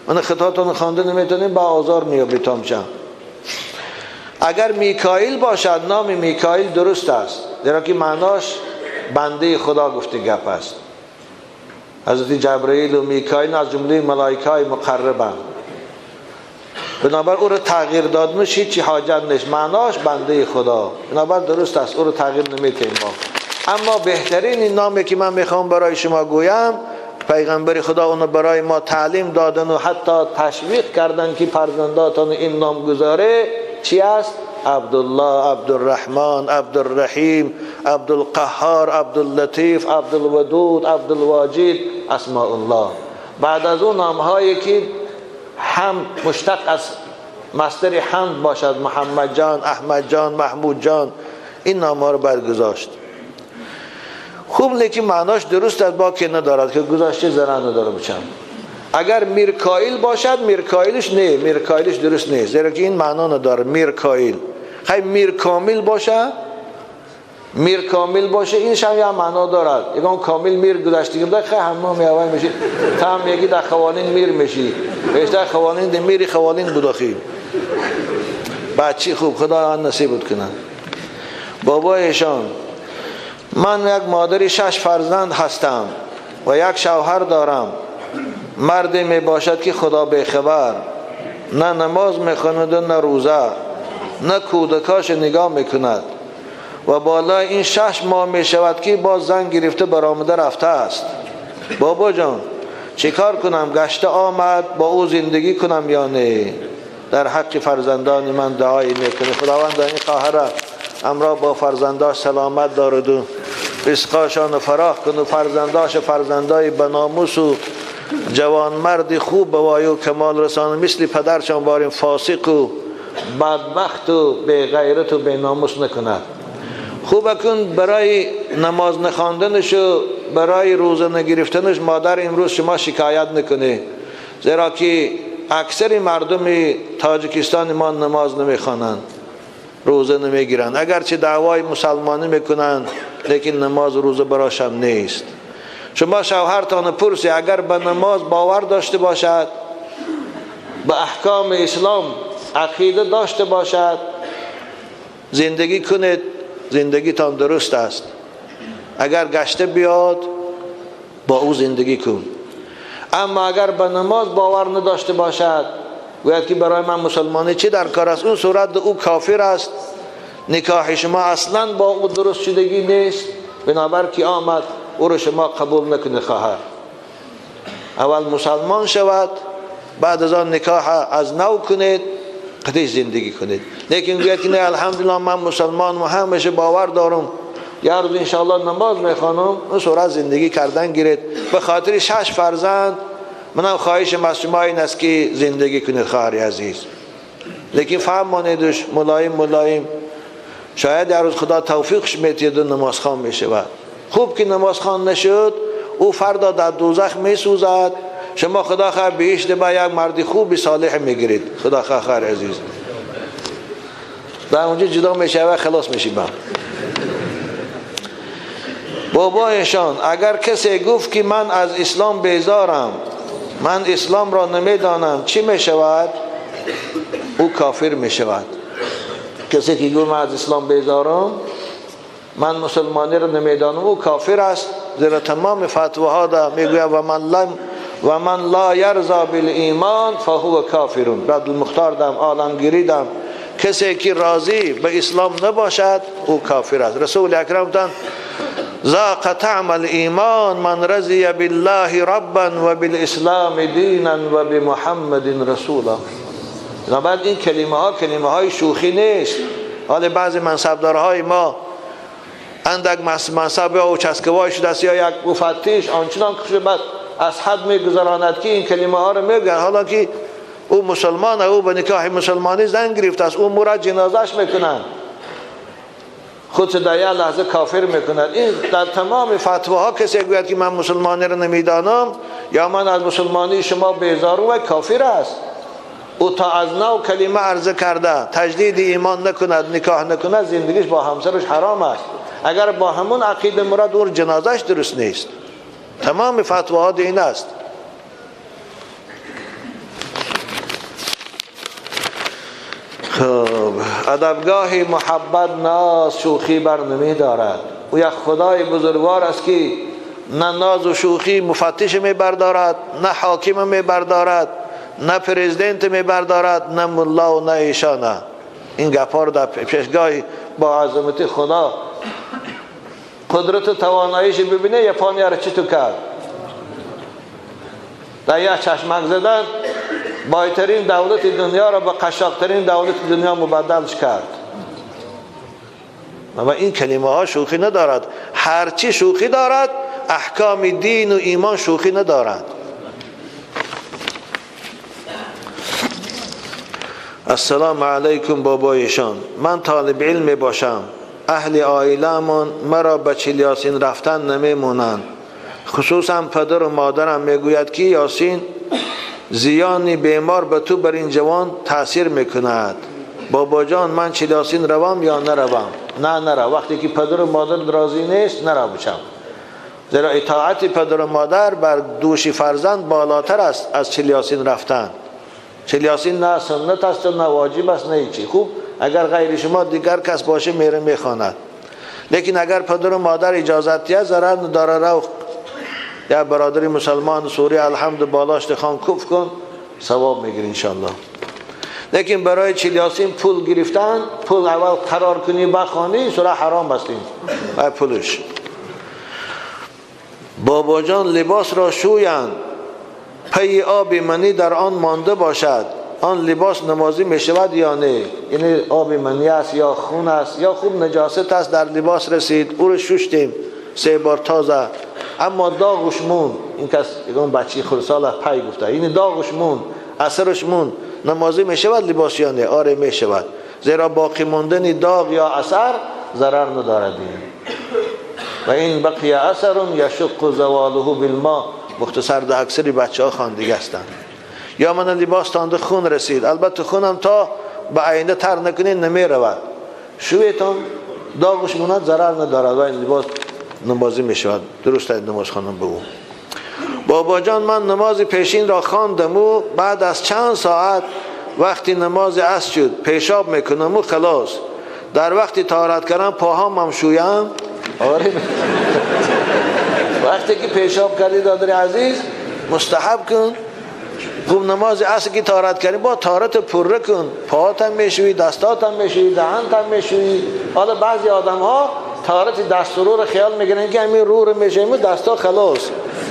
من خطاتون خوانده نمیتونیم با آزار میابید تامچم. اگر میکائیل باشد نام میکائیل درست است، زیرا که معناش بنده خدا گفته گپ است. حضرت جبرئیل و میکائیل از جمله ملائکه های مقربند، بنابر او رو تغییر دادنش هیچی حاجت نیست، معناش بنده خدا، بنابر درست است، او رو تغییر نمیتیم ما. اما بهترین این نامی که من میخوام برای شما گویم، پیغمبر خدا اونو برای ما تعلیم دادن و حتی تشویق کردن که فرزنداتان این نام گذاره چی است؟ عبدالله، عبدالرحمن، عبدالرحیم، عبدالقهار، عبداللطیف، عبدالودود، عبدالواجد، اسماء الله. بعد از اون نامهایی که هم مشتق از مصدر حمد باشد، محمد جان، احمد جان، محمود جان، این نامها رو برگذاشت. خوب لیکن معناش درست است، باکی ندارد که گذاشته ضرر نداره بچم. اگر میرکائیل باشد میرکائیلش نه، میرکائیلش درست نیست، زیرا که این معنا نداره میرکائیل. خیلی میرکامل باشه، میرکامل باشه این شم یه معنا دارد. یکم کامل میر گذاشتگی بوده، خیلی همه میوای میشی، تا هم یکی در خوانین میر میشی، بیشتر خوانین ده میری خوانین بود آخی. بچی خوب خدا نصیبت کنه. بابایشان من یک مادر 6 فرزند هستم و یک شوهر دارم. مردی می باشد که خدا بخبر، نه نماز میخواند و نه روزه، نه کودکاش نگاه میکند و بالای این 6 ماه می شود که باز زن گرفته برآمده رفته است. بابا جان چیکار کنم؟ گشته آمد با او زندگی کنم یا نه؟ در حق فرزندان من دعایی میکنه. خداوند این خواهر امرا با فرزنداش سلامت دارد و رزقاشان فراخ کن و فرزنداش فرزندای بناموس و جوانمرد خوب به وای و کمال رسان، مثل پدرشان باریم فاسق و بدبخت و بی غیرت و بی ناموس نکند. خوب کن برای نماز نخواندنش و برای روزه نگرفتنش مادر امروز شما شکایت نکنه، زیرا که اکثر مردم تاجیکستان ما نماز نمیخوانند، روزه نمیگیرند، اگرچه دعوای مسلمانی میکنند لیکن نماز و روزه براشم نیست. شما شوهرتان پرسی اگر به نماز باور داشته باشد، به احکام اسلام عقیده داشته باشد، زندگی کنید، زندگیتان درست است. اگر گشته بیاد با او زندگی کن. اما اگر به نماز باور نداشته باشد، گوید که برای من مسلمانی چی در کار است، اون صورت او کافر است، نکاح شما اصلا با او درست شدگی نیست. بنابر که آمد او رو شما قبول نکنه. خواهر اول مسلمان شود، بعد از آن نکاح از نو کنید، قدیش زندگی کنید. لیکن گوید که نه الحمدلله من مسلمان و همیشه باور دارم، یه روز انشاءالله نماز میخوانم، اون صورت زندگی کردن گیرید. به خاطر 6 فرزند منم خواهشم از شما این است که زندگی کنید خواهر عزیز. لیکن فهم مانیدش ملایم ملایم، شاید یه روز خدا توفیقش میتید و نمازخوان میشود. خوب که نمازخوان نشد، او فردا در دوزخ میسوزد، شما خدا خواه بهشت با یک مرد خوب صالح میگیرید. خدا خواه خواهر عزیز در اونجا جدا میشه و خلاص میشی. با بابایشان اگر کسی گفت که من از اسلام بیزارم، من اسلام را نمیدانم، چی میشود؟ او کافر میشود. کسی که گفت من از اسلام بیزارم، من مسلمانی را نمیدانم، او کافر است. زیرا تمام فتواها دا میگوید و من لا یرضا بالایمان فهو کافر. رد المختار دم، عالمگیری دم، کسی که راضی به اسلام نباشد او کافر است. رسول اکرم گفتند ذاق طعم الایمان من رضی بالله ربا و بالاسلام دینا و بمحمد رسولا. بعد این کلمه ها کلمه های شوخی نیست. حال بعضی منصبدارهای ما اندک منصب یا چسکوای شده است یا یک مفتش آنچنان که بعد از حد میگذراند که این کلمه ها رو میگن، حالا که او مسلمان، او به نکاح مسلمانی زن گرفته است، او مرا جنازش میکنند، خود در یک لحظه کافر میکند. این در تمام فتواها کسی گوید که من مسلمانی رو نمیدانم یا من از مسلمانی شما بیزارم، و کافر است. او تا از نو کلمه عرضه کرده تجدید ایمان نکند، نکاح نکند، زندگیش با همسرش حرام است. اگر با همون عقیده مراد، اون جنازش درست نیست. تمام فتواها این است. خب ادبگاه محبت ناز شوخی بر نمی دارد. او یک خدای بزرگوار است که نه ناز و شوخی مفتش می بردارد، نه حاکم می بردارد، نه پرزیدنت می بردارد، نه ملا و نه ایشانه. این گپا رو در پیشگاه با عظمت خدا قدرت و تواناییش ببینه، یپانیا رو چطور کرد در یک چشمک زدن بایترین دولت دنیا را به قشاقترین دولت دنیا مبدلش کرد. و این کلمه ها شوخی ندارد. هرچی شوخی دارد احکام دین و ایمان شوخی ندارد. السلام علیکم بابایشان، من طالب علم باشم، اهل عائله‌مان مرا به چل یاسین رفتن نمیمونند، خصوصا پدر و مادرم میگوید که یاسین زیان بیمار به تو بر این جوان تاثیر میکند. بابا جان من چل یاسین روم یا نروم؟ نه نرو. وقتی که پدر و مادر راضی نیست نرو بچم، زیرا اطاعت پدر و مادر بر دوش فرزند بالاتر است از چل یاسین رفتن. چل یاسین نه سنت است نه واجب است نه هیچی. خوب اگر غیر شما دیگر کس باشه میره میخواند، لیکن اگر پدر و مادر اجازت دیه ضرر نداره. رو یا برادر مسلمان سوری الحمد بالاشت خان کف کن، ثواب میگیری انشالله. لیکن برای چل یاسین پول گرفتن، پول اول قرار کنی بخوانی، سوره حرام است این پولش. بابا جان لباس را شویند، پی آب منی در آن مانده باشد، آن لباس نمازی می شود یا نه؟ یعنی آب منی است یا خون است یا خوب نجاست است در لباس رسید، او رو ششتیم 3 بار تازه، اما داغش مون. این کس یکم بچه خردسال پی گفته، یعنی داغش مون، اثرش مون، نمازی می شود لباس یا نه؟ آره می شود، زیرا باقی ماندن داغ یا اثر ضرر ندارد. و این بقیه اثر یشق زواله بالماء. مختصر در اکثر بچه ها خواندگی هستند. یا من لباس تانده خون رسید، البته خونم تا به آینده تر نکنید نمی رود، شویتان داغش موند ضرر ندارد و این لباس نمازی می شود. درست نماز خواندن به او. بابا جان من نماز پیشین را خواندم و بعد از چند ساعت وقتی نماز عصر شد پیشاب میکنم و خلاص. در وقتی طهارت کردم پاهام هم شویم. آره وقتی که پیشاب کردی دادر عزیز مستحب کن. خوب نماز عصر که طهارت کردی با طهارت پره کن، پاهات هم میشوی، دستات هم میشوی، دهنت هم میشوی. حالا بعضی آدم ها طهارت دست و رو رو خیال میگیرن که همین رو رو میشویم و دستا خلاص،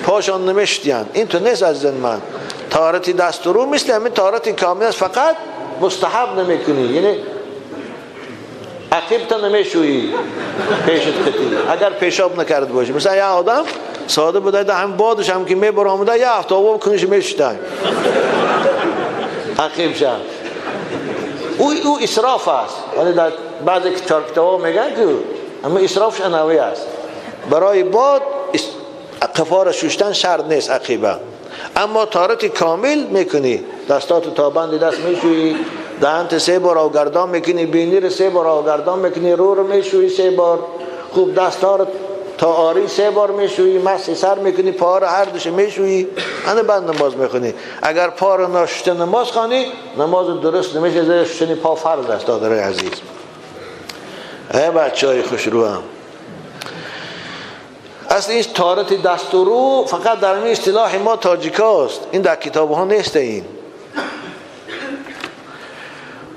پاشان نمیشتین. این تو نیست عزیز من. طهارت دست و رو مثل همین طهارت کامل است، فقط مستحب نمیکنی، یعنی عقیب تا نمیشویی پیشت خطی اگر پیشاب نکرد باشی. مثلا یه آدم ساده بوده هم بادش هم که میبر آمده یه هفته آب کنش میشتن عقیب شد. او اسراف است. ولی در بعضی کتاب‌ها میگن که اما اسرافش انوی است. برای باد قفار ششتن شرط نیست عقیبه، اما طهارت کامل میکنی، دستات تا بند دست میشویی، دهنت 3 بار آوگردان میکنی، بینی رو 3 بار آوگردان میکنی، رو رو میشویی 3 بار، خوب دستها رو تا آری 3 بار میشویی، مسح سر میکنی، پا رو هر دوش میشویی، انا بعد نماز میخونی. اگر پا رو نشسته نماز خوانی نماز درست نمیشه، زیرا شستن پا فرض است. دادرای عزیز، ای بچهای خوشرو هم، اصل این طهارت دست و رو فقط در این اصطلاح ما تاجیکاست، این در کتاب ها نیست. این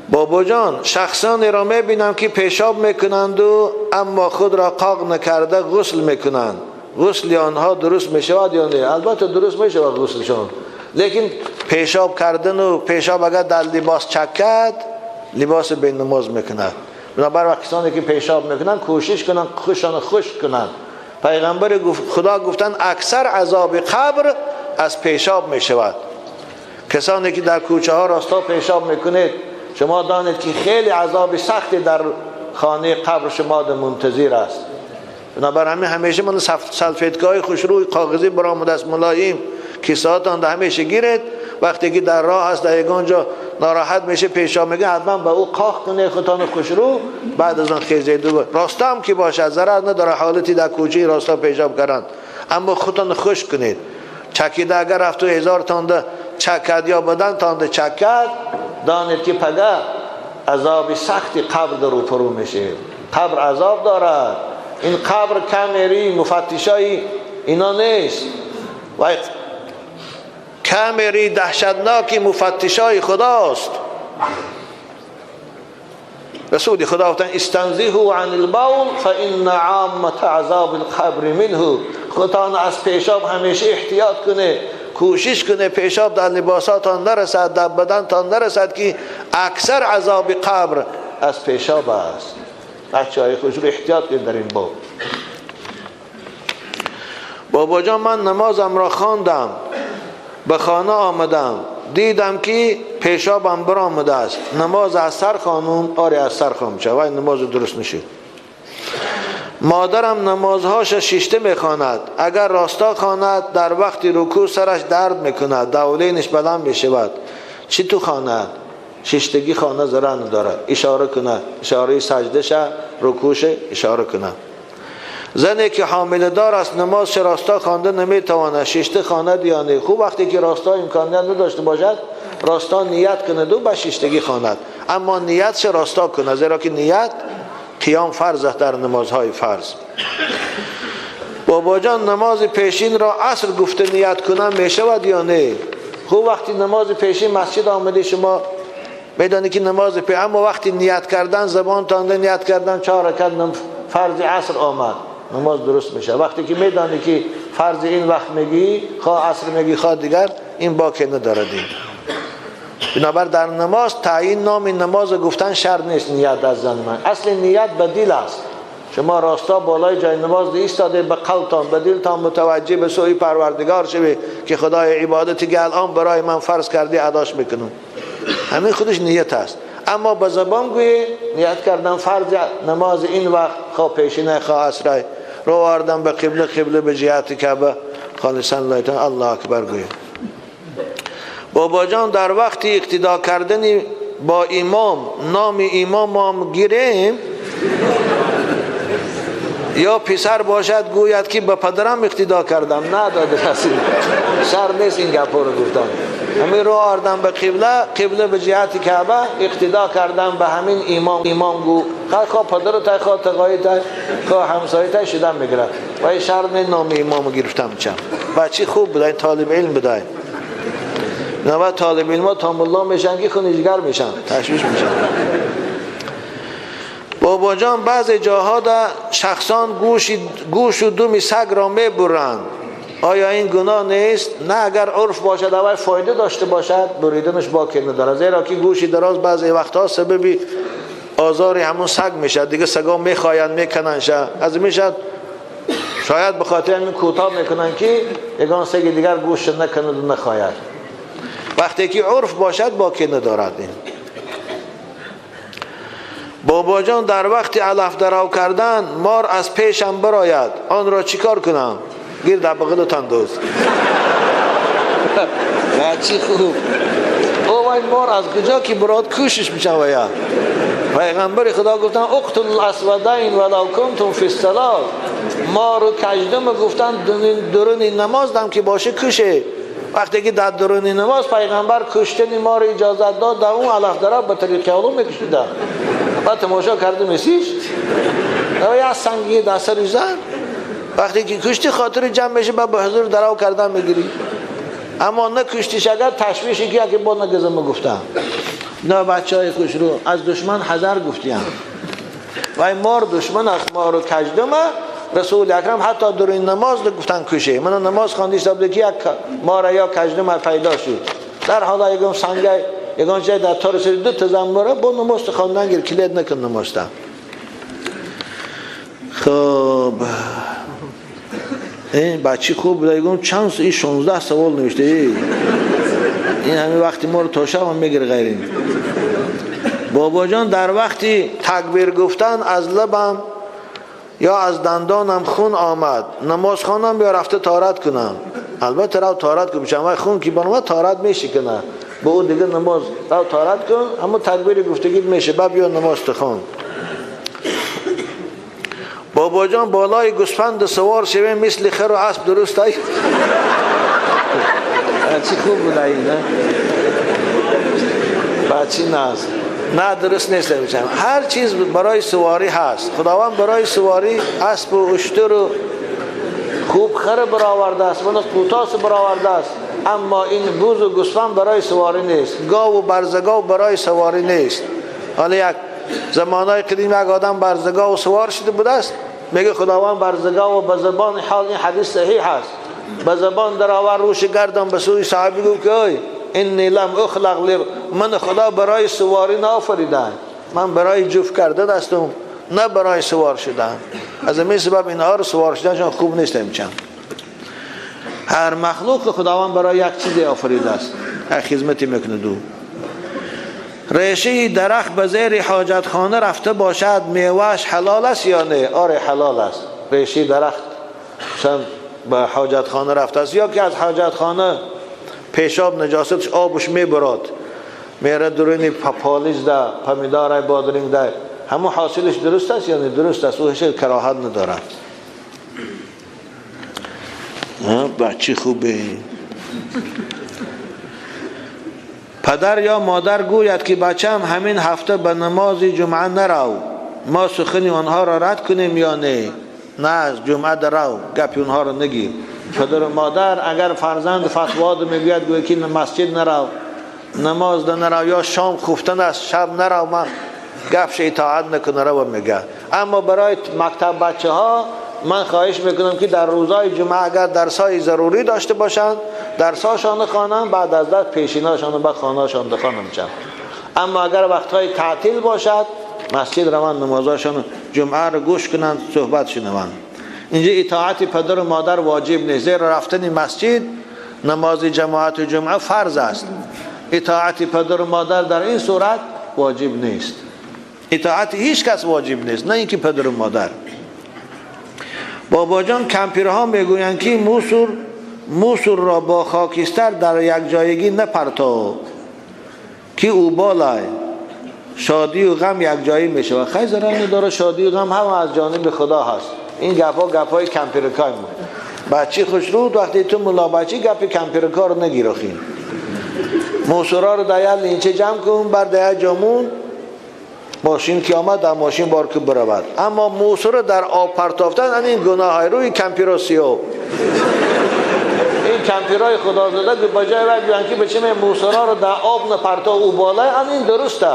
بابا جان شخصانی را میبینم که پیشاب میکنند و اما خود را قاق نکرده غسل میکنند، غسل آنها درست میشود یا نه؟ البته درست میشود غسلشان، لیکن پیشاب کردن و پیشاب اگر در لباس چکد لباس بی نماز میکند. بنابراین کسانی که پیشاب میکنند کوشش کنند خوشان خشک کنند. پیغمبر خدا گفتن اکثر عذاب قبر از پیشاب میشود. کسانی که در کوچه ها راستا پیشاب میکنید شما دانید که خیلی عذاب سختی در خانه قبر شما منتظر است. بنابراین همیشه من سلفیتگاه خوشروی کاغذی برآمده است ملایم که ساعتان ده همیشه گیرید. وقتی که در راه هست در یگان جا ناراحت میشه پیشاب میگه حتما به او قاق کنه خودتان خوشرو، بعد از آن خیزه دو راستا هم که باشه ضرر نداره حالتی در کوچه راستا پیشاب کردن، اما خودتان خوش کنید. چکیده اگر رفت و 1000 تانده چکد یا بدن تانده چکد، دانید که پگه عذاب سختی قبر در روپرو میشه. قبر عذاب دارد. این قبر کمری مفتشای اینا نیست و کمری دهشتناکی مفتشای خداست. رسول خدا گفتن استنزهوا عن البول فان عامه عذاب القبر منه. خودتان از پیشاب همیشه احتیاط کنه، کوشش کنه پیشاب در لباساتان نرسد، در بدنتان نرسد که اکثر عذاب قبر از پیشاب است. بچه های خوش رو احتیاط کنید در این باب. بابا جان من نمازم را خواندم، به خانه آمدم، دیدم که پیشابم برآمده است، نماز از سر خانم؟ آره از سر خانم شد، ولی نماز درست نشد. مادرم نمازهاش شیشته میخواند، اگر راستا خواند در وقت رکوع سرش درد میکند، دولینش بلند میشود. چی تو خواند؟ شیشتگی خانه ضرر ندارد، اشاره کنه، اشاره سجده شه، رکوع شه، اشاره کنه. زنی که حامله دار است نماز راستا خوانده نمیتواند، شیشته خواند یا نه؟ خوب وقتی که راستا امکانیت نداشته باشد راستا نیت کند و به شیشتگی خواند، اما نیتش راستا کند، زیرا که نیت قیام فرض است در نمازهای فرض. بابا جان نماز پیشین را عصر گفته نیت کنم میشود یا نه؟ خوب وقتی نماز پیشین مسجد آمده شما میدانی که نماز پیشین، اما وقتی نیت کردن زبان تانده نیت کردن 4 رکعت فرض عصر آمد، نماز درست میشه. وقتی که میدانی که فرض این وقت میگی، خواه عصر میگی خواه دیگر، این باکی ندارد. بنابر در نماز تعیین نام نماز گفتن شرط نیست نیت از زن من. اصل نیت به دل است. شما راستا بالای جای نماز ایستاده به قلبتان به دلتان متوجه به سوی پروردگار شوی که خدای عبادتی که الان برای من فرض کردی اداش میکنم، همین خودش نیت است. اما به زبان گویی نیت کردن فرض نماز این وقت، خواه پیشینه خواه عصر، رو آوردم به قبله، قبله به جهت کعبه، خالصا لله الله اکبر گویی. بابا جان در وقت اقتدا کردن با امام نام امام هم گیریم یا پسر باشد گوید که به پدرم اقتدا کردم؟ نه داده رسید شر نیست این گپا رو گفتن. همین رو آردم به قبله، قبله به جهت کعبه اقتدا کردم به همین امام. امام گو خواه پدر تای، خواه تقایی تای، خواه همسایه تای شدم میگیرد و این شر نیست نام امام گرفتم. چم بچه خوب بوده، این طالب علم بوده. نه طالب علم ها تا ملا میشن که خونیجگر میشن، تشویش میشن. بابا جان بعضی جاها در شخصان گوش و دم سگ را میبرند، آیا این گناه نیست؟ نه، اگر عرف باشد اول فایده داشته باشد بریدنش باکی نداره، زیرا که گوشی دراز بعضی وقتها سبب آزار همون سگ میشه دیگه، سگا میخواین میکنن شه از میشد، شاید به خاطر همین کوتاه میکنن که یگان سگ دیگر گوش نکند و نخواهد. وقتی که عرف باشد باکی ندارد. این بابا جان در وقت علف درو کردن مار از پیشم براید، آن را چیکار کنم؟ گیر در بغل تندوز. چی خوب او این مار از کجا که براد کوشش میشن. و یا پیغمبر خدا گفتن اقتل الاسودین ولو کنتم فی الصلاه، مار و کژدم گفتن درون نماز دم که باشه کشه. وقتی که در درون نماز پیغمبر کشتن مار اجازت داد، در اون علف درو به طریق علوم میکشیدن. بعد تماشا کرده میسیش یا سنگی در سرش زد. وقتی که کشتی خاطر جمع میشه بعد به حضور درو کردن میگیری، اما نه کشتیش اگر تشویشی که اگه با نگزم گفتم نه بچه های خوش رو از دشمن حذر گفتیم و این مار دشمن است، مار و کژدمه. رسول اکرم حتی در این نماز گفتن کشه. من نماز خواندیش داد که یک مار یا کژدمه پیدا شد، در حالا یکم سنگه یگان جای در تار سری دو تا زنبوره با نماز خواندن گیر کلید نکن نماز تا. خب این بچه خوب بوده، یگم چند این 16 سوال نوشته. این همین وقتی ما رو تا شب هم میگیره غیرین. بابا جان در وقتی تکبیر گفتن از لبم یا از دندانم خون آمد، نماز خوانم یا رفته طهارت کنم؟ البته رو طهارت کنم، چون خون که بنوه طهارت میشه کنه به او دیگه نماز رو طهارت کن، اما تکبیر گفتگی میشه بعد بیا نماز تخوان. بابا جان بالای گوسفند سوار شویم مثل خر و اسب درست ای؟ چی خوب بود این نه؟ بچی ناز نه درست نیست. هر چیز برای سواری هست، خداوند برای سواری اسب و اشتر و خوب خر برآورده است، من قوتاس برآورده است، اما این بوز و گوسفند برای سواری نیست، گاو و برزگاو برای سواری نیست. حالا یک زمانهای قدیم یک آدم برزگاو سوار شده بوده است، میگه خداوند برزگاو به زبان حال، این حدیث صحیح است، به زبان درآور روش گردم به سوی صحابی گفت که ای انی لم اخلق لی، من خدا برای سواری نآفریدم، من برای جفت کردن هستم نه برای سوار شدن. از این سبب اینها رو سوار شدنشون خوب نیست. چند هر مخلوق خداوند برای یک چیزی آفریده است، یک خدمتی میکنه. دو ریشه درخت به زیر حاجت خانه رفته باشد میوهش حلال است یا نه؟ آره حلال است. ریشه درخت مثلا به حاجت خانه رفته است یا که از حاجت خانه پیشاب نجاستش آبش میبراد میره درونی پالیز ده پمیدار بادرنگ ده، همون حاصلش درست است یا نه؟ درست است، او هیچ کراهت ندارد. بچه خوبه. پدر یا مادر گوید که بچم همین هفته به نماز جمعه نرو، ما سخن آنها را رد کنیم یا نه؟ نه از جمعه درو، گپی اونها را نگی. پدر و مادر اگر فرزند فتوا میگوید گوید که مسجد نرو، نماز نرو یا شام خفتن است شب نرو، من گپش اطاعت نکنه رو میگه. اما برای مکتب بچه ها من خواهش میکنم که در روزهای جمعه اگر درسای ضروری داشته باشند درساشان خوانند، بعد از درس پیشیناشان به خانه‌شان بخوانم چند. اما اگر وقتهای تعطیل باشد مسجد روان نمازاشان جمعه رو گوش کنند، صحبت شنوند. اینجا اطاعت پدر و مادر واجب نیست، زیرا رفتن مسجد نماز جماعت و جمعه فرض است. اطاعت پدر و مادر در این صورت واجب نیست. اطاعت هیچ کس واجب نیست، نه اینکه پدر و مادر. بابا جان کمپیرها میگویند که موسور موسر را با خاکستر در یک جایگی نپرتو که او بالای شادی و غم یک جایی میشه و خیلی ضرر نداره. شادی و غم هم از جانب خدا هست. این گپا گپای کمپیرکای بود. بچه خوشرود وقتی تو ملا بچه گپ کمپیرکا رو نگیرخین. موسرا رو در یک لینچه جمع کن بر در جامون ماشین که آمد در ماشین بار که برود. اما موسر در آب پرتافتن این گناه های روی کمپیرا سیو. این کمپیرای خدا زده که با جای وقت بیان که بچه موسرا رو در آب نپرتا او بالای این درسته.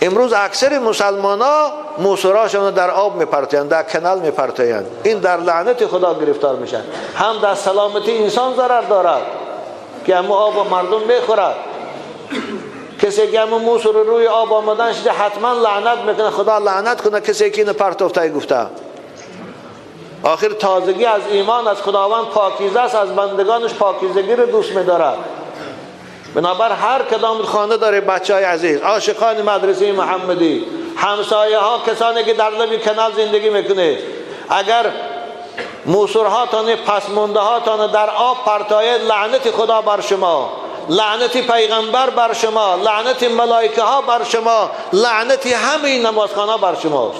امروز اکثر مسلمان ها موسراشون رو در آب میپرتایند، در کنال میپرتایند. این در لعنت خدا گرفتار میشن. هم در سلامتی انسان ضرر دارد که همه آب مردم میخورد. کسی که همه موسر روی آب آمدن شده حتما لعنت میکنه، خدا لعنت کنه کسی که اینو پرتافته گفته. آخر تازگی از ایمان از خداوند پاکیزه است، از بندگانش پاکیزگی رو دوست میدارد. بنابر هر کدام خانه داره بچه های عزیز، عاشقان مدرسه محمدی، همسایه ها، کسانی که در لب کنال زندگی میکنه، اگر موسرها تانه پسمونده ها تانه در آب پرتاید، لعنت خدا بر شما، لعنت پیغمبر بر شما، لعنت ملائکه ها بر شما، لعنت همه نمازخانه بر شماست.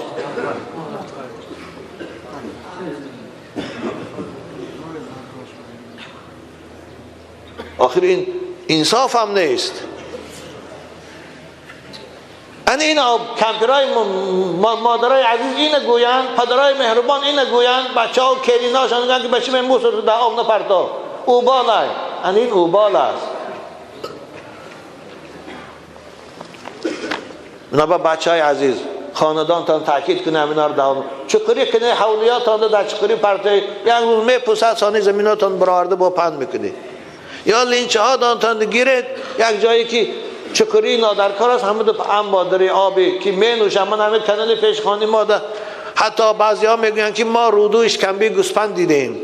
آخر این انصاف هم نیست. این کمپیرای مادرای عزیز اینو گویند، پدرای مهربان اینو گویند، بچه ها و کلیناشان میگن که بچه من موسر در آب نپرتا، او بالای. این اوبال است. بنابر بچه های عزیز خاندانتان تاکید کنه همینا رو دوام چقری کنه، حولیاتان در چقری پرتای یک روز میپوسد سانی زمیناتان برآورده با پند میکنه. یا لینچه ها دانتان گیرد یک جایی که چقری نادرکار است، همه دو انبادری آبی که می نوشن. من همه کنال پیشخانی ما ده. حتی بعضی ها میگویند که ما رودو اشکمبی گوسفند دیدیم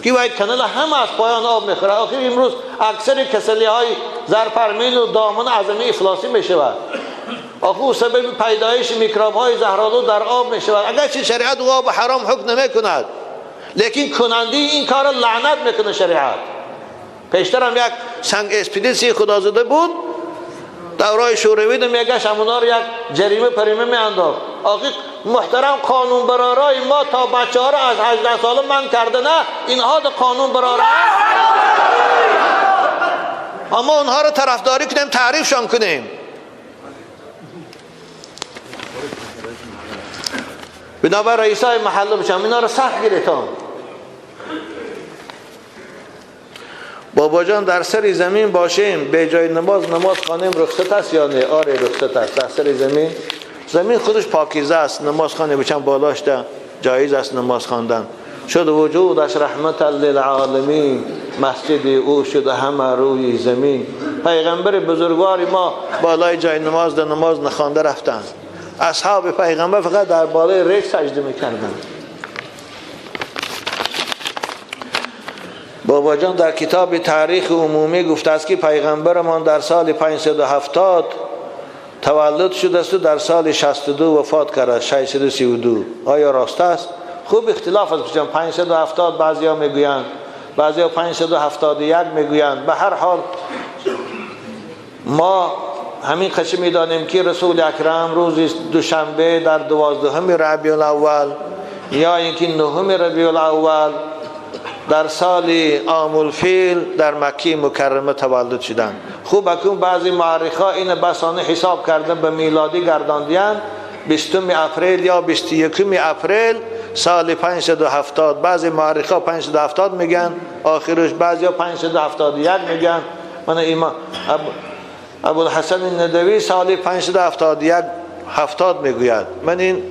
که باید کنال هم از پایان آب میخوره. آخر امروز اکثر کسلی های زرپرمین و دامن اعظمی افلاسی میشود. آخر سبب پیدایش میکروب های زهرآلود در آب میشود. اگرچه شریعت او آب حرام حکم نمیکند، لیکن کننده این کار لعنت میکنه شریعت. پیشتر هم یک سنگ اسپیدیسی خدا زده بود، دورای شوروی ده میگشت همونا رو یک جریمه پریمه میانداخت. آخر محترم قانون برارای ما تا بچه ها رو از 18 ساله من کرده، نه اینها ده قانون برارای، اما اونها رو طرفداری کنیم، تعریفشان کنیم. بنابر رئیسای محله بشم اینا رو سخت گیرتان. بابا جان در سر زمین باشیم به جای نماز نماز خوانیم رخصت است یا نه؟ آره رخصت است. در سر زمین، زمین خودش پاکیزه است، نماز خوانیم بچم بالاش ده جایز است نماز خواندن. شد وجودش رحمت للعالمین، مسجد او شد همه روی زمین. پیغمبر بزرگوار ما بالای جای نماز ده نماز نخوانده رفتن. اصحاب پیغمبر فقط در بالای ریگ سجده میکردن. بابا جان در کتاب تاریخ عمومی گفته است که پیغمبرمان در سال 570 تولد شده است و در سال 62 وفات کرده، 632. آیا راست است؟ خوب اختلاف است. 570 بعضیا میگویند، بعضیا 571 میگویند. به هر حال ما همین قصه میدانیم که رسول اکرم روز دوشنبه در 12 ربیع الاول یا اینکه 9 ربیع الاول در سال عام الفیل در مکه مکرمه تولد شدند. خوب اکنون بعضی مؤرخا این بسانه حساب کردن به میلادی گرداندیان 20 اپریل یا 21 اپریل سال 570. بعضی مؤرخا 570 میگن آخرش، بعضیا 571 میگن. من ایمان ابوالحسن ندوی سال 571 70 میگوید. من این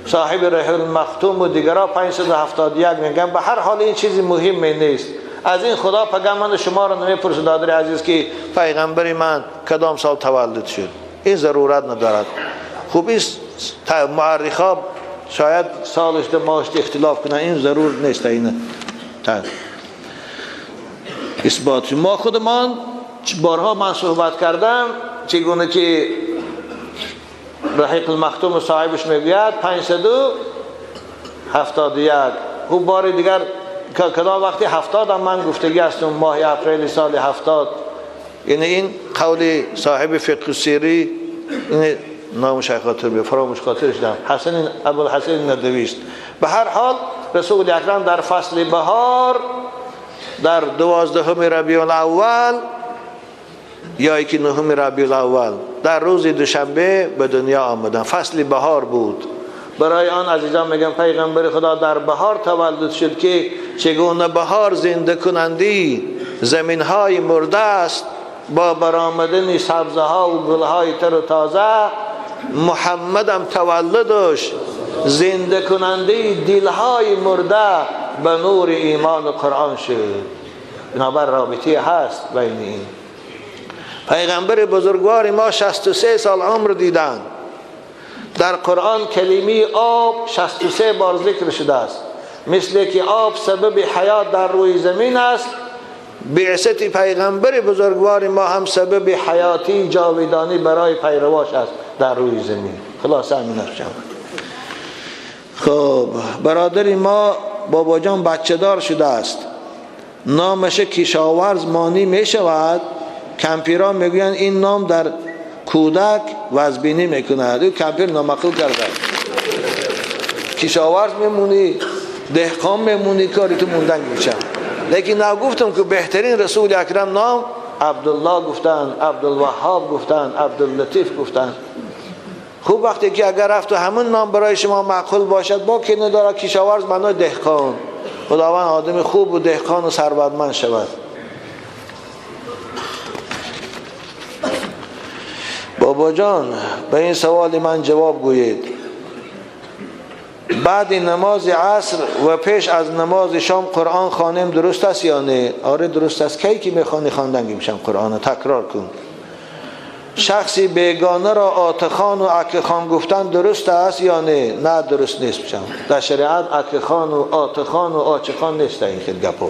صاحب رحل المختوم و دیگرها 571 میگن. به هر حال این چیزی مهم نیست. از این خدا پگه من شما رو نمیپرسه دادر عزیز که پیغمبر من کدام سال تولد شد، این ضرورت ندارد. خوب این مؤرخا شاید سالش ده ماهش اختلاف کنن، این ضرور نیست. این اثبات ما خودمان بارها من صحبت کردم چگونه که رحیق المختوم صاحبش میگوید 571. خوب بار دیگر کدام وقتی 70 هم من گفتگی هستم، ماه اپریل سال 70. یعنی این قول صاحب فقه سیری، این نامش خاطر به فراموش خاطرش دارم، حسن ابوالحسن ندوی است. به هر حال رسول اکرم در فصل بهار در 12 ربیع الاول یا یکی 9 ربیع الاول در روز دوشنبه به دنیا آمدن. فصل بهار بود. برای آن عزیزان میگم پیغمبر خدا در بهار تولد شد که چگونه بهار زنده کنندی زمین های مرده است با برآمدن سبزه ها و گل های تر و تازه. محمدم تولدش زنده کننده دلهای مرده به نور ایمان و قرآن شد. بنابر رابطه هست بین این. پیغمبر بزرگوار ما 63 سال عمر دیدند. در قرآن کلمه آب 63 بار ذکر شده است. مثل که آب سبب حیات در روی زمین است، بعثت پیغمبر بزرگوار ما هم سبب حیاتی جاودانی برای پیرواش است در روی زمین. خلاص همین است. خب برادر ما بابا جان بچه دار شده است، نامش کشاورز مانی می شود. کمپیران میگویند این نام در کودک وزبینی میکند. او کمپیر نامعقول کرده. کشاورز میمونی، دهقان میمونی، کاری تو موندن میشم. لیکن نگفتم که بهترین رسول اکرم نام عبدالله گفتن، عبدالوهاب گفتن، عبداللطیف گفتن. خوب وقتی که اگر رفت و همون نام برای شما معقول باشد، با که نداره کشاورز معنای دهقان. خداوند آدم خوب و دهقان و ثروتمند شود. بابا جان به این سوال من جواب گویید. بعد نماز عصر و پیش از نماز شام قرآن خوانیم درست است یا نه؟ آره درست است. کی که میخوانی خواندن میشم قرآن تکرار کن. شخصی بیگانه را آتخان و عکخان گفتن درست است یا نه؟ نه درست نیست. بشم در شریعت عکخان و آتخان و آچخان نیست این خیلی گپو.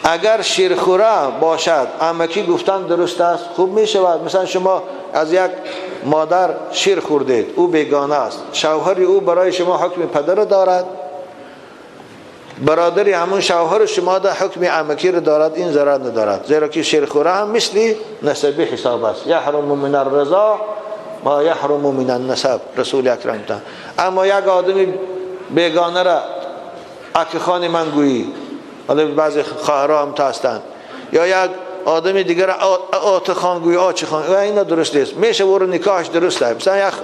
اگر شیرخوره باشد عمکی گفتن درست است؟ خوب می شود. مثلا شما از یک مادر شیر خوردید، او بیگانه است، شوهر او برای شما حکم پدر دارد، برادری همون شوهر شما در حکم عمکی رو دارد، این ضرر ندارد، زیرا که شیرخوره هم مثل نسبی حساب است. یحرم من الرضا ما یحرم من النسب، رسول اکرم تا. اما یک آدمی بیگانه را عکخان من گویی، حالا بعضی خواهرها هم تا هستند، یا یک آدم دیگر آتخان گویی، آچخان، و اینا درست نیست. میشه او رو نکاحش درست است. مثلا یک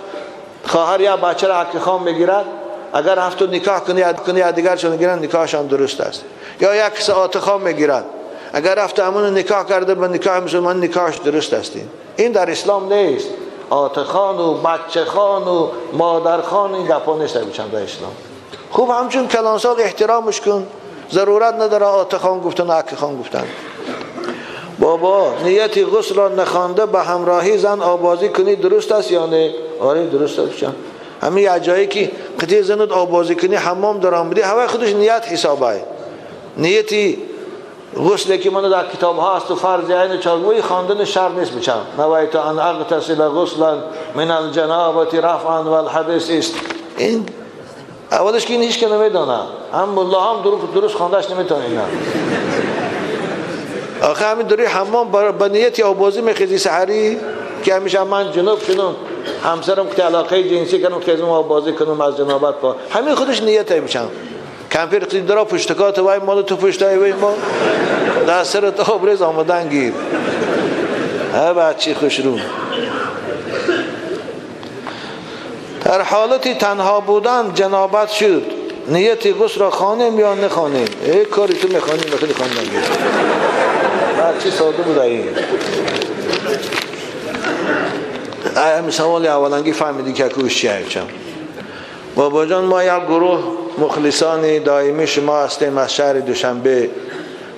خواهر یا بچه را عکخان میگیرد، اگر هفت نکاح کنی یا دیگرشون میگیرن نکاحشان درست است. یا یک ساعت خام میگیرد، اگر رفت همون نکاح کرده به نکاح مسلمان نکاحش درست است. این در اسلام نیست. آتخان و بچه خان و مادر خان این گپا نیست در اسلام. خوب همچون کلانسال احترامش کن، ضرورت نداره آتخان گفتن عکخان گفتن. بابا نیت غسل را نخوانده به همراهی زن آبازی کنی درست است یا نه؟ آره درست است. همین یه جایی که قطعه زند آبازی کنی حمام در آمدی، هوای خودش نیت حسابه. نیتی غسل که من در کتاب ها است و فرض عین چاگوی خواندن شر نیست بچم. نویت ان اغتسل غسلا من الجنابه رفعا والحدث است. این اولش که این هیچ که نمیدانه، هم الله هم درست خواندش نمیتونه. اینا آخه همین دوری حمام با نیتی آبازی میخیزی سحری که همیشه من جنوب شدم همسرم که علاقه جنسی کنم که ازم آبازی کنم از جنابت پا، همین خودش نیت میشم. کمپیر قید درا پشتکات وای مال تو پشتای وای ما در سرت آبریز آمدن گیر. ها بچی خوش رو. در حالت تنها بودن جنابت شد، نیت غسل را خوانیم یا نخوانیم؟ ای کاری تو میخوانیم بخیلی خواندن گیر. بچی ساده بوده این. همین سوال اولانگی فهمیدی که اکوش چیه چم. بابا جان ما یک گروه مخلصان دائمی شما هستیم از شهر دوشنبه.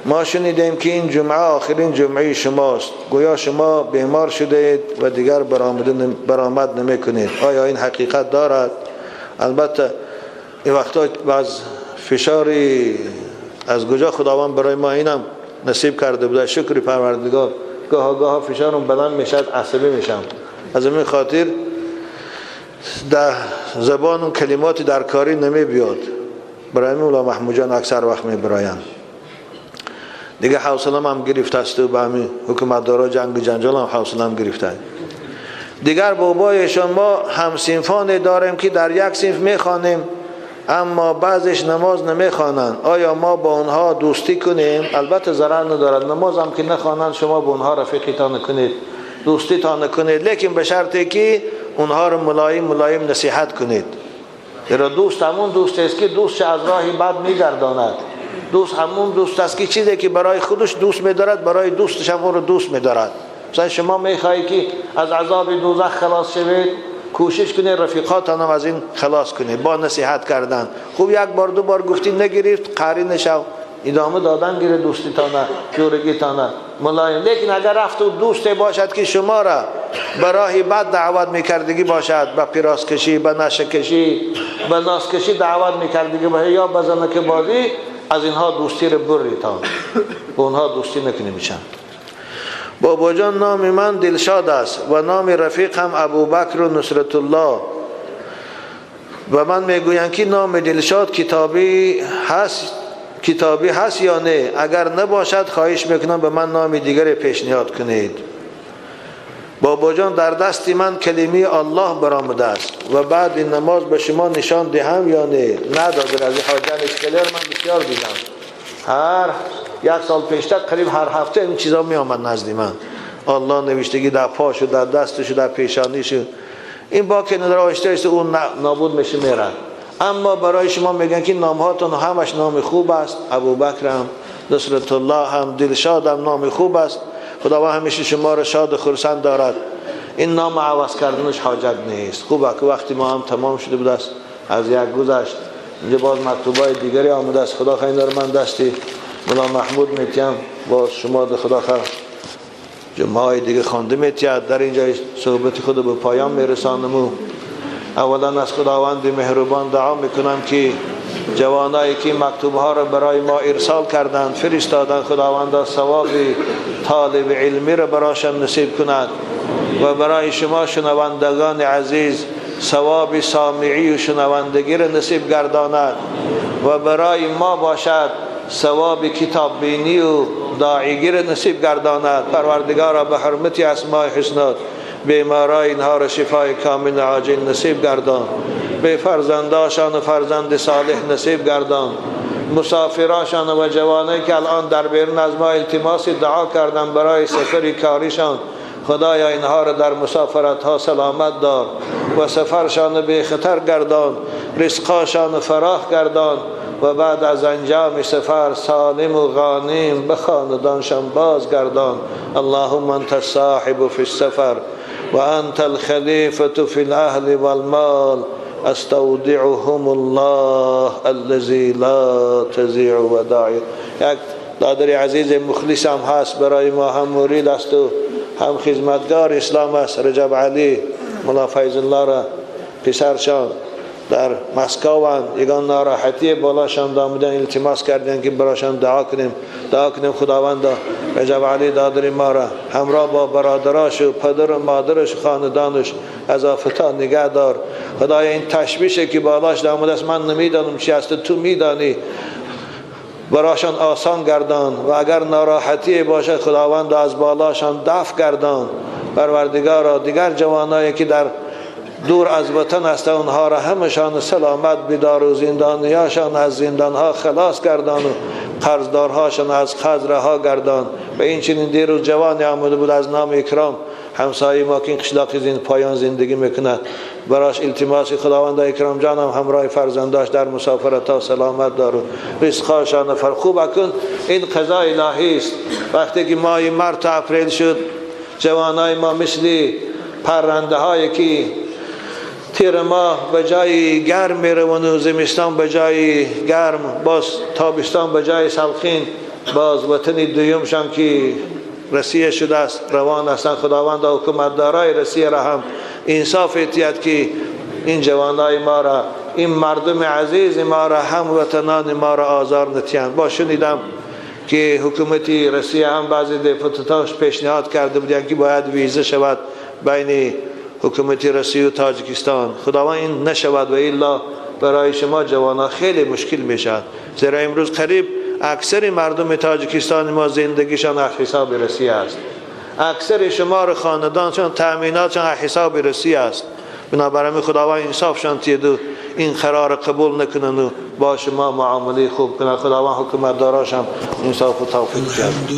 ما شنیدیم که این جمعه آخرین جمعه شماست، گویا شما بیمار شده اید و دیگر برآمد نمی کنید. آیا این حقیقت دارد؟ البته این وقتا بعض فشاری از کجا خداوند برای ما اینم نصیب کرده بوده، شکر پروردگار. گاه گاه فشارم بلند میشد، عصبی میشم. از این خاطر در زبان اون کلمات در کاری نمی بیاد. برای مولا محمود جان اکثر وقت میبرایند. دیگه حوصله‌ام هم گرفته است و به همین حکومتدارا جنگ و جنجال هم حوصله‌ام گرفته. دیگر بابایشان ما هم صنفان داریم که در یک صنف میخوانیم اما بعضش نماز نمیخوانند. آیا ما با آنها دوستی کنیم؟ البته ضرر ندارد، نماز هم که نخوانند شما با آنها رفیقیتان کنید، دوستیتان کنید، لیکن به شرطی که اونها رو ملایم ملایم نصیحت کنید. زیرا دوست همون دوست است که دوستش از راه بد میگرداند. دوست همون دوست است که چیزی که برای خودش دوست میدارد برای دوستش هم اون رو دوست میدارد. مثلا شما میخواهی که از عذاب دوزخ خلاص شوید، کوشش کنید رفیقاتان هم از این خلاص کنید با نصیحت کردن. خوب یک بار دو بار گفتی نگرفت، قاری نشو، ادامه دادن گیره دوستیتانه، جورگیتانه ملایم. لیکن اگر رفت و دوست باشد که شما را به راه بد دعوت میکردگی باشد، به پیراز کشی، به نشه کشی، به ناس کشی دعوت میکردگی باشد یا به زنک بازی، از اینها دوستی را بریتان، به اونها دوستی نکنی میشن. بابا جان نام من دلشاد است و نام رفیق هم ابوبکر و نصرت الله و من میگویند که نام دلشاد کتابی هست، کتابی هست یا نه؟ اگر نباشد خواهش میکنم به من نام دیگر پیشنهاد کنید. بابا جان در دست من کلمه الله برآمده است و بعد این نماز به شما نشان دهم یا نه؟ ندادر از حاجان اسکلر من بسیار دیدم، هر یک سال پیشتر قریب هر هفته این چیزا می آمد نزد من. الله نوشتگی در پاشو، در دستشو، در پیشانیشو، این با که نداره آهسته آهسته اون نابود میشه میره. اما برای شما میگن که نامهاتون همش نام خوب است، ابوبکر هم، نصرت الله هم، دلشاد هم نام خوب است، خداوند همیشه شما را شاد و خرسند دارد. این نام عوض کردنش حاجت نیست. خوبه که وقتی ما هم تمام شده بود است، از یک گذشت، اینجا باز مکتوبای دیگری آمده است. خدا خیر داره، من دستی مولا محمود میتیم با شما ده خدا خیر جمعه های دیگه خوانده میتید. در اینجا صحبت خود به پایان میرسانم و اولا از خداوند مهربان دعا میکنم که جوانایی که مکتوب ها را برای ما ارسال کردند، فرستادند، خداوند ثواب طالب علمی را برایشان نصیب کند و برای شما شنوندگان عزیز ثواب سامعی و شنوندگی را نصیب گرداند و برای ما باشد ثواب کتاب بینی و داعیگی را نصیب گرداند. پروردگارا به حرمت اسماء حسنات بیمارای اینها را شفای کامل عاجل نصیب گردان، به فرزنداشان و فرزند صالح نصیب گردان، مسافراشان و جوانایی که الان در بیرون از ما التماس دعا کردن برای سفر کاریشان، خدایا اینها را در مسافرت ها سلامت دار و سفرشان به خطر گردان، رزقاشان فراخ گردان و بعد از انجام سفر سالم و غانم به خاندانشان باز گردان. اللهم انت الصاحب فی السفر و انت الخلیفة فی الاهل والمال استودعهم الله الذی لا تضیع ودائعه. یک دادر عزیز مخلص هم هست برای ما، هم مرید است و هم خدمتگار اسلام است، رجب علی مولا فیض الله را پسرشان در مسکو یگان ناراحتی بالاشان دامدن، التماس کردن که براشان دعا کنیم، دعا کنیم خداوند رجب علی دادر ما را همراه با برادراش و پدر و مادرش و خاندانش از آفتا نگه دار. خدایا این تشویشه که بالاش دامده است من نمیدانم چی است، تو میدانی، براشان آسان گردان و اگر ناراحتی باشد خداوند از بالاشان دفع گردان. پروردگارا دیگر جوانایی که در دور از وطن هستند اونها را همشان سلامت بدار و زندانیاشان از زندانها خلاص گردان و قرضدارهاشان از قرض رها گردان. و این چنین دیروز جوانی آمده بود از نام اکرام همسایه ما که این قشلاق پایان زندگی میکند، براش التماس خداوند اکرام جانم همراه فرزنداش در مسافرت ها سلامت دار و رزقاشان فر. خوب اکن این قضا الهی است. وقتی که ماه مارس تا اپریل شد، جوانای ما مثل پرنده هایی که تیر ماه به جای گرم میروند و زمستان به جای گرم، باز تابستان به جای سلخین، باز وطن دویمشان که رسیه شده است روان هستند. خداوند حکومتدارای رسیه را هم انصاف اتیاد که این جوانای ما را، این مردم عزیز ما را، هم وطنان ما را آزار نتیند. با شنیدم که حکومت رسیه هم بعضی دپوتاتاش پیشنهاد کرده بودند که باید ویزه شود بین حکومت روسیه و تاجیکستان. خداوند این نشود و الا برای شما جوانها خیلی مشکل میشد، زیرا امروز قریب اکثر مردم تاجیکستان ما زندگیشان از حساب روسیه است. اکثر شمار خاندانشان تأمیناتشان از حساب روسیه است. بنابراین خداوند انصافشان تید و این قرار قبول نکنن و با شما معامله خوب کنن. خداوند حکومت داراش هم انصاف و توفیق کرد.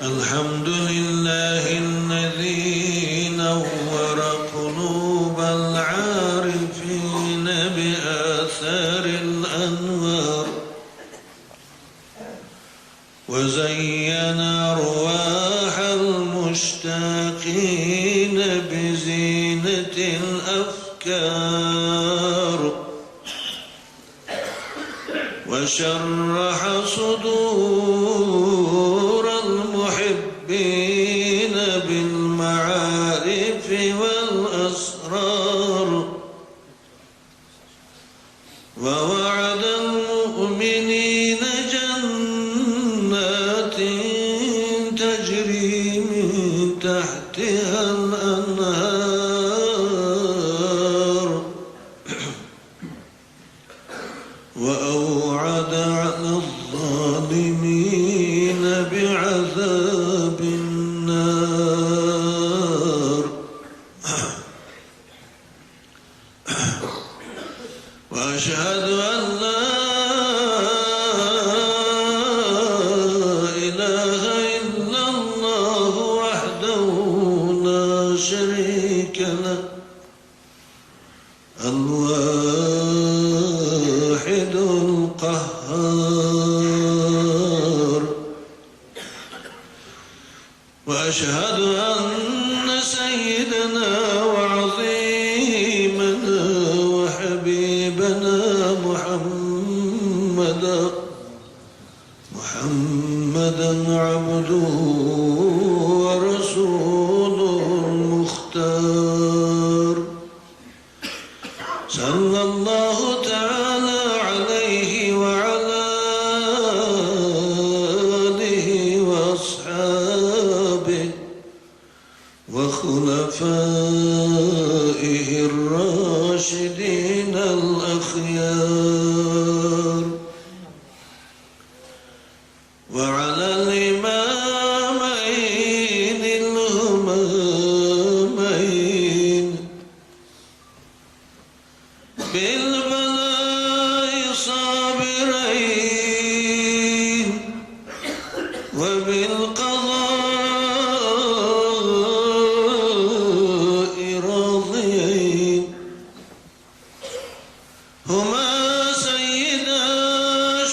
الحمد لله الذي نور قلوب العارفين بآثار الأنوار وزين أرواح المشتاقين بزينة الأفكار وشرح صدور المحبين بالمعارف والأسرار ووعد المؤمنين جنات تجري من تحتها الأنهار وأوعد على الظالمين بعذاب النار وأشهد أن لا إله إلا الله وحده لا شريك له الواحد القهار وأشهد أن سيدنا وعظيمنا وحبيبنا محمدا عبده ورسوله المختار صلى الله تعالى عليه وعلى آله وأصحابه وخلفائه الراشدين الأخيار وعلى الإمامين الهمامين بالبلاء صابرين وبالقضاء راضيين هما سيدا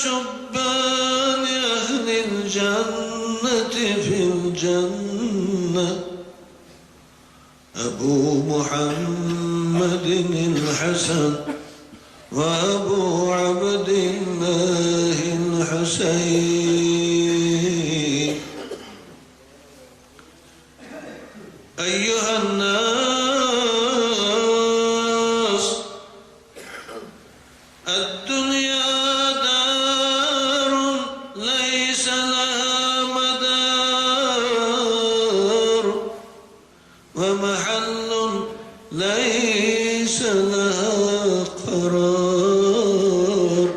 شبان أهل الجنة في الجنة أبو محمد الحسن وأبو عبد الله الحسين. أيها الناس، الدنيا دار ليس لها مدار ومحل ليس لها قرار،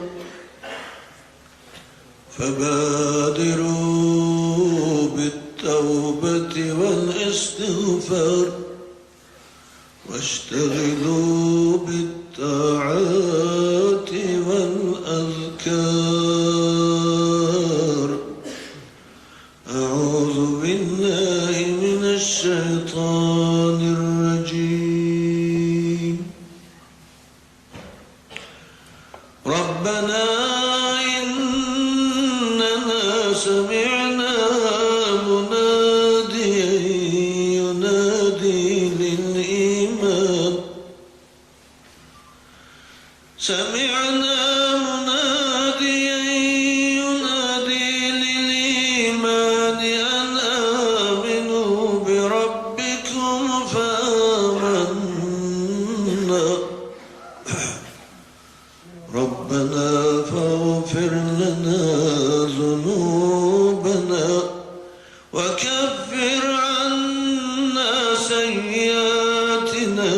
فبادروا بالتوبة والاستغفار واشتغلوا بالطاعات والأذكار. أعوذ بالله من الشيطان الرجيم. ربنا إننا سمعنا مناديا ينادي للإيمان سمعنا مناديا ينادي للإيمان أن آمنوا بربكم فآمنا. ربنا فاغفر لنا ذنوبنا وكفر عنا سيئاتنا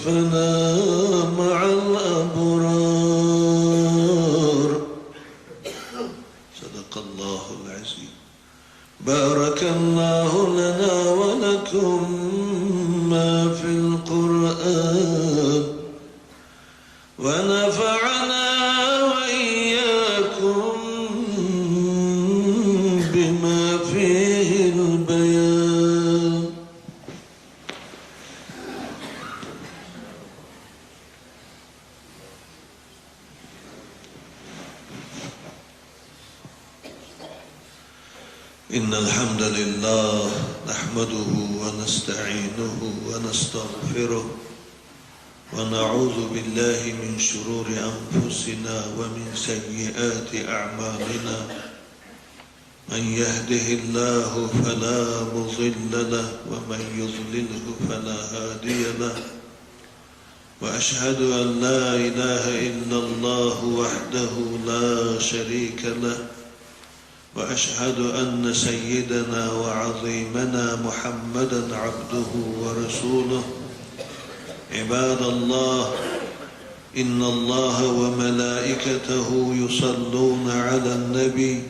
وتوفنا مع الأبرار. صدق الله العظيم. بارك الله لنا ولكم ما في القرآن ونفعنا وإياكم بما فيه البيان. إن الحمد لله نحمده ونستعينه ونستغفره ونعوذ بالله من شرور أنفسنا ومن سيئات أعمالنا. من يهده الله فلا مضل له ومن يضلله فلا هادي له. وأشهد أن لا إله إلا الله وحده لا شريك له، وأشهد أن سيدنا وعظيمنا محمدا عبده ورسوله. عباد الله، إن الله وملائكته يصلون على النبي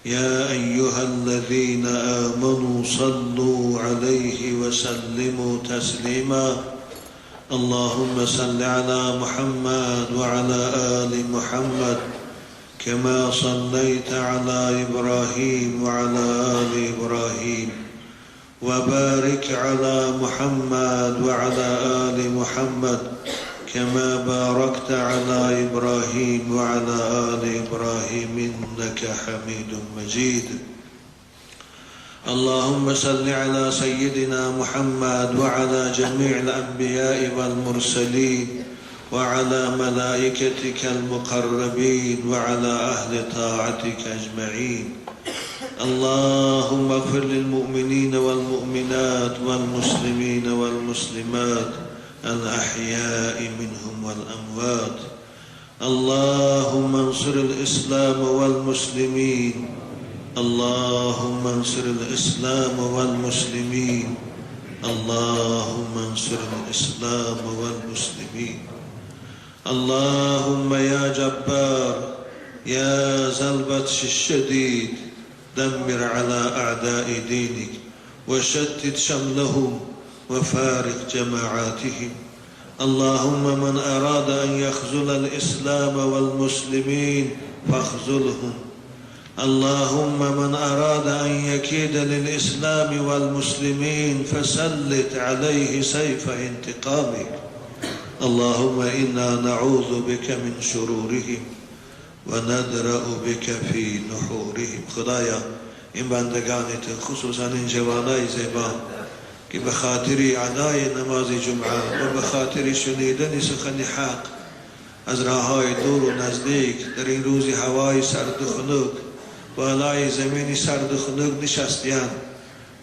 يا أيها الذين آمنوا صلوا عليه وسلموا تسليما. اللهم صل على محمد وعلى آل محمد كما صليت على إبراهيم وعلى آل إبراهيم، وبارك على محمد وعلى آل محمد كما باركت على إبراهيم وعلى آل إبراهيم إنك حميد مجيد. اللهم صل على سيدنا محمد وعلى جميع الأنبياء والمرسلين وعلى ملائكتك المقربين وعلى أهل طاعتك أجمعين. اللهم اغفر للمؤمنين والمؤمنات والمسلمين والمسلمات الأحياء منهم والأموات. اللهم انصر الإسلام والمسلمين، اللهم انصر الإسلام والمسلمين، اللهم انصر الإسلام والمسلمين. اللهم يا جبار يا ذا البطش الشديد دمر على أعداء دينك وشتت شملهم وفارق جماعاتهم. اللهم من أراد أن يخذل الإسلام والمسلمين فاخذلهم. اللهم من أراد أن يكيد للإسلام والمسلمين فسلط عليه سيف انتقامك. اللهم إنا نعوذ بك من شرورهم وندرأ بك في نحورهم. خدایا این بندگانت، خصوصا این جوانای زیبا که به خاطر ادای نماز جمعه و به خاطر شنیدن سخن حق از راههای دور و نزدیک در این روز هوای سرد و خنک بالای زمین سرد و خنک نشستیان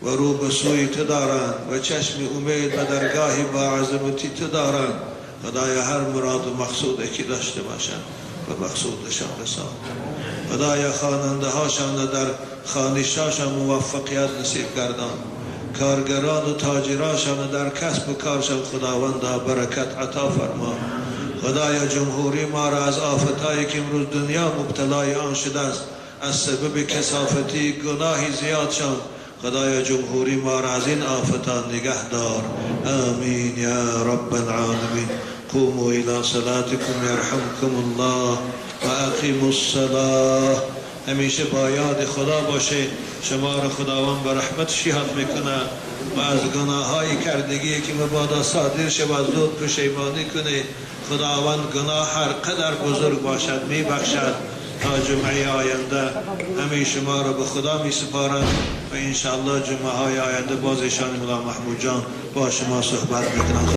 و رو به سوی تو دارند و چشم امید به درگاه با عظمتی تو دارند، خدایا هر مراد و مقصود که داشته باشند به مقصودشان رسان. خدایا خواننده هاشان در خوانشاشان موفقیت نصیب گردان، کارگران و تاجراشان در کسب و کارشان خداوندا برکت عطا فرما. خدایا جمهوری ما را از آفتهایی که امروز دنیا مبتلای آن شده است از سبب کثافتی گناهی زیادشان، خدایا جمهوری ما را از این آفتان نگه دار. آمین یا رب العالمین. قوموا الى صلاتكم يرحمكم الله و اقیموا الصلاة. همیشه با یاد خدا باشه، شما را خداوند به رحمتش یاد میکنه و از گناههای کردگی که مبادا صادر شود زود پشیمانی کنه. خداوند گناه هر قدر بزرگ باشد میبخشد. تا جمعه آینده همه شما را به خدا می سپارم و انشاءالله جمعه های آینده باز ایشان ملا محمود جان با شما صحبت میکنم.